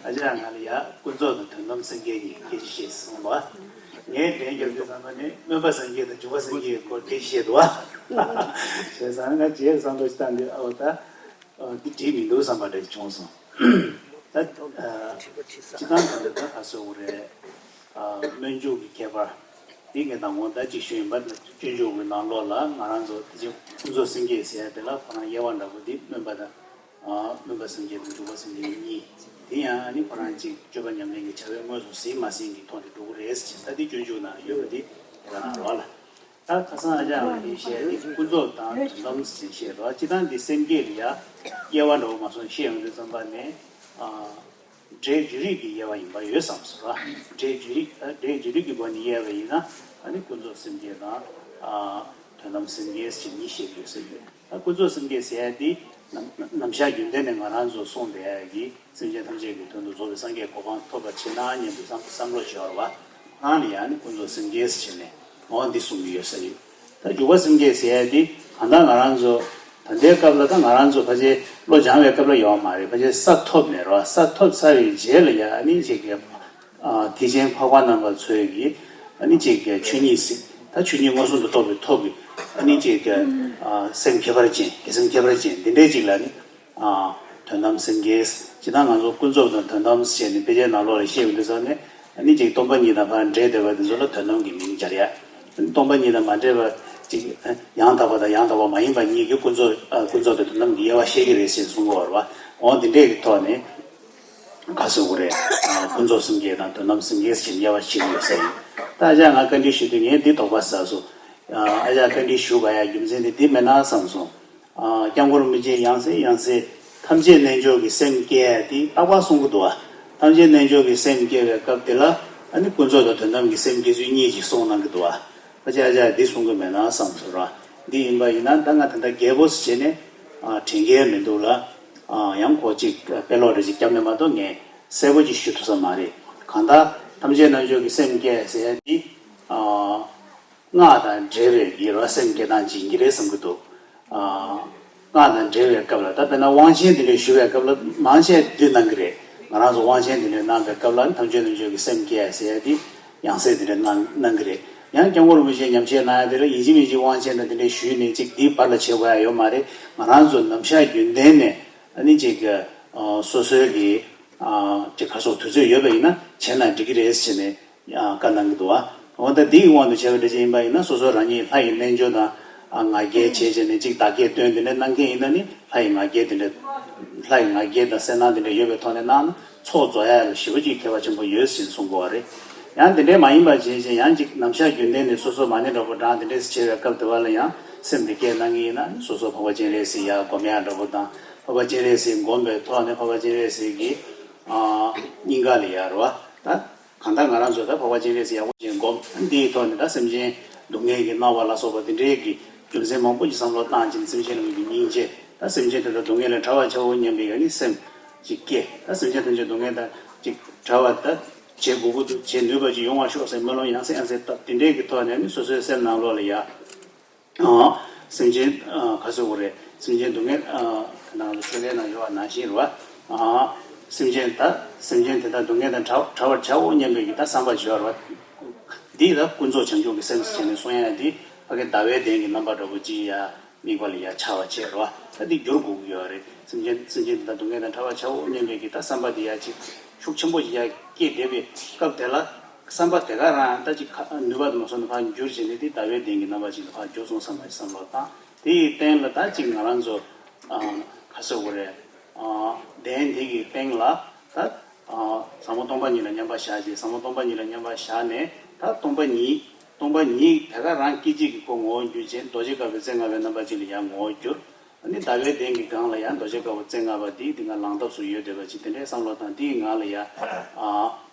ཨ་ཅག་ང་ལ་ཡ་ཀུན་རྫོབ་དང་དོན་དམ་སེམས་བསྐྱེད་གཉིས་སྐད་ཆ་བཤད་གསུངས་པ། ངས་ལན་རྒྱབ་དུས་ཙམ་པ་ནི་སྨོན་པ་སེམས་བསྐྱེད་དང་འཇུག་པ་སེམས་བསྐྱེད་ཀྱི་སྐོར་སྐད་ཆ་བཤད་འདུག་བ། བྱས་ཙང་ང་རྗེས་སུ་བསམ་བློ་ཞིག་བཏང་དུས་ཨ་འོ་ད། འདི་བྲིས་མི་འདུག་བསམ་པ་འདྲ་ཞིག་བྱུང་སོང་། ད། སྤྱི་བཏང་ད་འདི་ད་ག་ཟེར་དགོས་རེད། སྨོན་འཇུག་གི་ཁྱད་པར། འདི་ངས་མདང་དགོང་ཟླ་གཅིག་ཞུས་ཡིན་པ། སྤྱོད་འཇུག་གི་ནང་ལོགས་ལ་ང་རང་ཚོ་དེ་ཅིག་ཀུན་རྫོབ་སེམས་བསྐྱེད་ཟེར་ཡ་དེ་ལ་ཁོ་རང་དབྱེ་བ་འདྲ་པོ་འདི་སྨོན་པ་དང་། སྨོན་པ་སེམས་བསྐྱེད་དང་འཇུག་པ་སེམས་བསྐྱེད་གཉིས། དེ་ཡང་ཨ་ནི་ཁོ་རང་ཅིག་སྤྱོད་པ་ཉམས་ལེན་གྱི་བྱ་བས་དངོས་སུ་ཟིན་མ་ཟིན་གྱི་ཐོག་ནས་འགྲོ་གི་རེད་ཟེར་ད་འདི་སྤྱོད་འཇུག་ནང་ཡོད་པ་འདི་དེ་ག་རང་རོགས་ལ། ད་ཁ་སང་ཨ་ཅག་ལགས་ཀྱིས་བཤད་དེ་ཀུན་རྫོབ་དང་དོན་དམ་ཟེར་བཤད་དོ། སྤྱི་བཏང་འདི་སེམས་བསྐྱེད་ལ་ཡ་དབྱེ་བ་འདྲ་བོ་མ་སོང་བཤད་ཡོང་དུས་ཙམ་པ་ནས། འབྲས་རྒྱུ་རིགས་ཀྱི་དབྱེ་བ་ཡིན་པ་ཡོད་བསམ་སོང་ར། འབྲས་རྒྱུ་རིགས་ཨ་འབྲས་རྒྱུ་རིགས་ཀྱི་སྒོ་ནས་དབྱེ་བ་ཡིན་ན་ཨ་ནི་ཀུན་རྫོབ་སེམས་བསྐྱེད་དང་། དོན་དམ་སེམས་བསྐྱེད་ཟེར་གཉིས་བཤད་ཀྱི་ཡོད་ས་རེད། ད་ཀུན་རྫོབ་སེམས་བསྐྱེད་ཟེར་ཡ་དེ་ནམ་ནམ་ཞག་རྒྱུན་ལྡན་ནས་ང་རང་ཚོ་གསུངས་བསྡད་ཡ་གི་སེམས་ཅན་ཐམས་ཅད་ཀྱི་དོན་དུ་རྫོགས་པའི་སངས་རྒྱས་གོ་འཕང་ཐོབ་པར་བྱེད་ན་སྙམ་པའི་བསམ་བསམ་བློ་བྱེད་པ་རེད་བ། ཁོ་རང་ལ་ཡང་ནི་ཀུན་རྫོབ་སེམས་བསྐྱེད་ཟེར་བྱས་ནས་འོ་འདི་གསུང་གི་ཡོད་ས་ཡིན། ད་འཇུག་པ་སེམས་བསྐྱེད་ཟེར་ཡ་དེ་གང་ལྟར་ང་རང་ཚོ་ད་ལྟའི་སྐབས་ལ་ད་ང་རང་ཚོ་ཕལ་ཆེར་བློ་སྦྱང་བའི་སྐབས་ལ་ཡོད་མ་རེད། ཕལ་ཆེར་ས་ཐོབ་ནས་རེད་བ། ས་ཐོབ་ཚར་བའི་རྗེས་ལ་ཡང་ནི་ཅིག་གི་ཐེག་ཆེན་འཕགས་པ་རྣམ་པ་ཚོས་ཀྱི་ཨ་ནི་ཅིག་གི་ཆོས་ཉིད་ཟེར་ད་ཆོས་ཉིད་མངོན་སུམ་དུ་རྟོགས་པའི་ཐོག་གི་ཨ་ནི་ཅིག་གི་སེམས་ཁྱད་པར་ཅན་དགེ་སེམས་ཁྱད་པར་ཅན་འདི་འདྲའི་ཅིག་ལ་ནི། དོན་དམ་སེམས་བསྐྱེད། སྤྱིར་བཏང་ང་ཚོ་ཀུན་རྫོབ་དང་དོན་དམ་ཞེས་ནི་དཔེ་ཆའི་ནང་ལོགས་ལ་བཤད་ཡོང་དུས་ཙང་ནས་ཨ་ནི་ཅིག་སྟོང་པ་ཉིད་དང་ཕར་འདྲེས་བསྡད་པ་དེ་ཚོ་ལ་དོན་དམ་གྱི་མིང་སྦྱར་ཡ། སྟོང་པ་ཉིད་དང་མ་འདྲེས་པ་ཅིག་ཡང་དག་པ་དང་ཡང་དག་པ་མ་ཡིན་པ་གཉིས་ཀྱི་ཀུན་རྫོབ་ཀུན་རྫོབ་དང་དོན་དམ་གྱི་དབྱེ་བ་བཤད་ཀྱི་རེད་ཅེས་གསུང་གི་ཡོད་རེད་བ། འོ་འདི་འདྲས་ཀྱི་ཐོག་ནས་ག་ཟེར་དགོས་རེད། ཀུན་རྫོབ་སེམས་བསྐྱེད་དང་དོན་དམ་སེམས་བསྐྱེད་ཅེས་དབྱེ་བ་ཕྱེ་གི་ཡོད་ས་ཡིན། ད་ཨ་ཅག་ང་བཀའ་འདྲི་ཞུ་དུས་ངས་འདི་དོགས་པ་ཟ་སོང་། ཨ་ཅག་བཀའ་འདྲི་ཞུ་དགོས་ཡ་རྒྱུ་མཚན་དེ་འདི་མེད་ན་བསམ་སོང་། སྐྱབས་མགོན་རིན་པོ་ཆེས་ཡང་སེ་ཡང་སེ་ཐམས་ཅད་རྣལ་འབྱོར་གྱི་སེམས་བསྐྱེད་ཡ་དེ་རྟག་པར་གསུང་གི་འདུག་བ། ཐམས་ཅད་རྣལ་འབྱོར་གྱི་སེམས་བསྐྱེད་པའི་སྐབས་དེ་ལ་ཨ་ནི་ཀུན་རྫོབ་དང་དོན་དམ་གྱི་སེམས་བསྐྱེད་ཚུལ་གཉིས་ཀྱིས་གསུངས་གནང་གི་འདུག་བ། ཕལ་ཆེར་ཨ་ཅག་འདི་གསུང་གི་མེད་ན་བསམ་སོང་ར། འདི་ཡིན་པ་ཡིན་ན་ད་ང་ད་ལྟ་རྒྱས་པོ་ཞིག་བྱས་ནས་དྲན་གྱི་མི་འདུག་ལ། ཡང་ཁོ་གཅིག་དཔེ་ཀློག་རེ་ཅིག་བརྒྱབ་ནས་མ་གཏོགས་ངས་གསལ་པོ་ཅིག་ཞུ་ཐུབ་ས་མ་རེད། གང་ལྟར་ཐམས་ཅད་རྣལ་འབྱོར་གྱི་སེམས་བསྐྱེད་ཟེར་ཡ་འདི། སྔགས་དང་འབྲེལ་བའི་གི་རོ་སེམས་བསྐྱེད་སྟངས་ཅིག་ཡིན་གྱི་རེད་བསམ་གྱི་འདུག་ཨ། སྔགས་དང་འབྲེལ་བའི་སྐབས་ལ་ད་དཔེར་ན་དབང་ཆེན་དེ་འདྲ་ཞུ་བའི་སྐབས་ལ་མང་ཆེ་འདི་གནང་གི་རེད། ང་རང་ཚོ་དབང་ཆེན་དེ་འདྲ་གནང་བའི་སྐབས་ལ་ཐམས་ཅད་རྣལ་འབྱོར་གྱི་སེམས་བསྐྱེད་ཟེར་ཡ་དེ་ཡང་སེ་དེ་འདྲ་གནང་གནང་གི་རེད། ཡང་སྐྱབས་མགོན་རིན་པོ་ཆེས་ཉམས་བཞེས་གནང་ཡ་དེ་ལ་ཡིན་གཅིག་མིན་གཅིག་དབང་ཆེན་དང་དེ་འདྲ་ཞུས་ནས་གཅིག་འདིའི་བར་ལ་བྱེད་དགོས་ཡ་ཡོད་མ་རེད། ང་རང་ཚོ་ནམ་ཞག་རྒྱུན་ལྡན་ནས་ཨ་ནི་གཅིག་གི་སོ་སོའི་གི་ཅིག་ག་སོགས་དུས་ཚོད་ཡོད་པ་ཡིན་ན་བྱས་ན་འགྲིག་གི་རེད་ཟེར་ནས་བཀའ་གནང་གི་འདུག་བ། འོ་ད་འདིའི་དབང་དུ་བྱས་པ་འདྲ་ཅིག་ཡིན་པ་ཡིན་ན་སོ་སོ་རང་ཉིད་ལྷ་ཡི་རྣལ་འབྱོར་དང་ང་རྒྱལ་བྱས་བྱས་ནས་ཅིག་བདག་བསྐྱེད་བཏོན་དེ་འདྲ་གནང་མཁན་ཡིན་ན་ནི་ལྷ་ཡི་ང་རྒྱལ་དེ་འདྲ་ལྷ་ཡི་ང་རྒྱལ་དང་གསལ་སྣང་དེ་འདྲ་ཡོད་པའི་ཐོག་ནས་གནང་ན་ཚོགས་རྫོགས་ཡ་ལ་ཞེ་པོ་ཅིག་ཁྱད་པར་ཆེན་པོ་ཡོད་ཟེར་གསུང་གི་ཡོད་རེད། ཡང་དེ་འདྲའི་མ་ཡིན་པ་བྱས་བྱས་ཡང་ཅིག་ནམ་ཞག་རྒྱུན་ལྡན་ནས་སོ་སོ་མ་ཎི་འདྲ་པོ་བགྲངས་དེ་འདྲས་བྱེད་པའི་སྐབས་དེ་བ་ལ་ཡང་སེམས་དེ་སྐྱེད་གནང་གི་ཡིན་ན་སོ་སོ་འཕགས་པ་སྤྱན་རས་གཟིགས་ཡར་སྒོམ་ཡག་འདྲ་པོ་དང་འཕགས་པ་སྤྱན་རས་གཟིགས་སྒོམ་པའི་ཐོག་ནས་འཕགས་པ་སྤྱན་རས་གཟིགས་ཀྱི་ཨ་སྙིང་ག་ལ་ཡར་བ་ད་གང་ལྟར་ང་རང་ཚོ་ད་འཕགས་པ་སྤྱན་རས་གཟིགས་ཡག་པོ་ཅིག་སྒོམ། འདིའི་ཐོག་ནས་ད་སེམས་ཅན་སྡུག་བསྔལ་གྱིས་མནར་བ་ལ་སོགས་པ་དེ་འདྲའི་གི་རྒྱུ་མཚན་མང་པོ་ཞིག་བསམ་བློ་བཏང་བྱས་ནས་སེམས་ཅན་རྣམས་ཀྱི་སྙིང་རྗེ། ད་སེམས་ཅན་དེ་དག་སྡུག་བསྔལ་ལས་བྲལ་བར་བྱའོ་སྙམ་པའི་ཡང་ནི་སེམས་ཅིག་སྐྱེ། ད་སེམས་ཅན་ཐམས་ཅད་སྡུག་བསྔལ་དང་ཅིག་བྲལ་བ་ད་བྱེད་དགོས་ཀྱི་འདུག་བྱེད་ནུས་པ་ཅིག་ཡོང་བར་ཤོག་ཟེར་སྨོན་ལམ་ཡང་སེ་ཡང་སེ་བཏབ། དེ་འདྲའི་གི་ཐོག་ནས་ནི་སོ་སོའི་སེམས་ནང་ལོགས་ལ་ཡ། ཨ། སེམས་ཅན་ཨ་ག་ཟེར་དགོས་རེད། སེམས་ཅན་སྡུག་བསྔལ་ཨ་ནང་ལ་ཆོས་ལས་ནང་ཡོད་པ་ནང་བཞིན་རེད་བ། ཨ། སེམས་ཅན་ད་སེམས་ཅན་དེ་དག་སྡུག་བསྔལ་དང་བྲལ་བར་བྱའོ་སྙམ་པའི་གི་ད་བསམ་པ་བྱེད་པ་རེད་བ། འདི་ད་ཀུན་རྫོབ་བྱང་ཆུབ་ཀྱི་སེམས་ཟེར་བྱས་ནས་གསུང་ཡ་འདི་ཕ་གི་ཟླ་བའི་གདན་གྱི་རྣམ་པ་འདྲ་པོ་ཅིག་ཡ་དམིགས་པ་ལ་ཡ་འཆར་བ་བྱེད་རེད་བ། ད་འདི་བསྒྱུར་དགོས་ཀྱི་ཡོད་རེད། སེམས་ཅན་སེམས་ཅན་དེ་དག་སྡུག་བསྔལ་དང་བྲལ་བར་བྱའོ་སྙམ་པའི་གི་ད་བསམ་པ་འདི་ཡ་ཅིག་ཤུགས་ཆེན་པོ་ཞིག་ཡ་སྐྱེས་བསྡད་པའི་སྐབས་དེ་ལ། བསམ་པ་དེ་ག་རང་ད་ཅིག་ཁ་ནུས་པ་དུ་མ་སོང་ན་ཕར་འགྱུར་བྱས་ནས་དེ་ཟླ་བའི་གདན་གྱི་རྣམ་པ་ཅིག་ལ་ཕར་འགྱུར་སོང་བསམ་པ་ཞིག་བསམ་བློ་བཏང་། དེ་ཡི་སྟེང་ལ་ད་ཅིག་ང་རང་ཚོ་ཨ་ག་ཟེར་དགོས་རེད། ཨ་གདན་དེ་གི་སྟེང་ལ་ད་ཨ་ཟབ་མོ་སྟོང་པ་ཉིད་ལ་མཉམ་པར་བཞག་ཅིག་ཟབ་མོ་སྟོང་པ་ཉིད་ལ་མཉམ་པར་བཞག་ནས་ད་སྟོང་པ་ཉིད་སྟོང་པ་ཉིད་དེ་ག་རང་སྐད་ཅིག་གིས་ཁོ་ངོ་བོར་གྱུར་ཅིང་རྡོ་རྗེ་དཀར་པོའི་རྩེ་ལྔ་པའི་རྣམ་པ་ཅིག་ལ་ཡང་ངོ་བོར་གྱུར། ཨ་ནི་ཟླ་བའི་གདན་གྱི་སྒང་ལ་ཡང་རྡོ་རྗེ་དཀར་པོ་རྩེ་ལྔ་པ་འདི་འདི་ང་ལངས་སྟབས་སུ་ཡོད་བསྡད་པ་ཅིག་དེ་འདྲའི་བསམ་བློ་དང་འདིའི་ངང་ལ་ཡང་ཨ་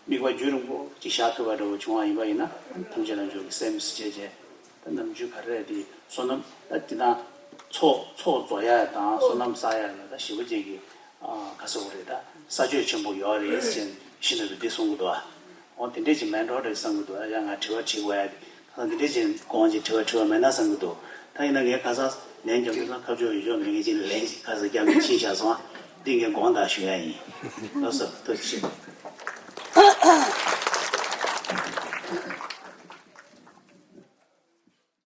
དམིགས་པ་རྒྱུན་རིང་པོ་ཅིག་བཞག་ཐུབ་པ་འདྲ་བོ་བྱུང་བ་ཡིན་པ་ཡིན་ན་ཐམས་ཅད་ལ་འཇུག་གི་སེམས་ཞེས་བྱས། ད་ནམ་རྒྱུན་ག་རེ་རེད་དེ་བསོད་ནམས་ད་འདི་དང་ཚོགས་ཚོགས་རྫོགས་ཡ་དང་བསོད་ནམས་བསགས་ཡ་ལ་ད་ཞེ་པོ་ཅིག་གི་ཨ་ག་ཟེར་དགོས་རེད། ད་ས་ཆོད་ཆེན་པོ་ཡོད་རེད་ཟེར་ཤིན་ཏུ་འདི་གསུང་གི་འདུག་ཨ། འོ་དེ་འདྲས་ཅིག་མེད་འགྲོ་རེད་བསམ་གི་འདུག་ཡ་ང་དྲི་བ་དྲི་དགོས་ཡ་དེ་ད་འདི་འདྲས་ཅིག་དགོངས་ཅིག་དྲི་བ་དྲི་བ་མེད་ན་བསམ་གི་འདུག་ད་ཡིན་ན་ངས་ཁ་སང་ལན་རྒྱབ་དུས་ཙང་ཁ་ཕྱོགས་ཡུལ་ཕྱོགས་མི་ངེས་ཅིག་ལན་ཞིག་ཁ་སང་རྒྱབ་ནས་ཕྱིན་བཞག་སོང་ཨ། འདི་ངས་དགོངས་དག་ཞུ་ཡ་ཡིན། ལགས་སོ་ཐུགས་རྗེ་ཆེ།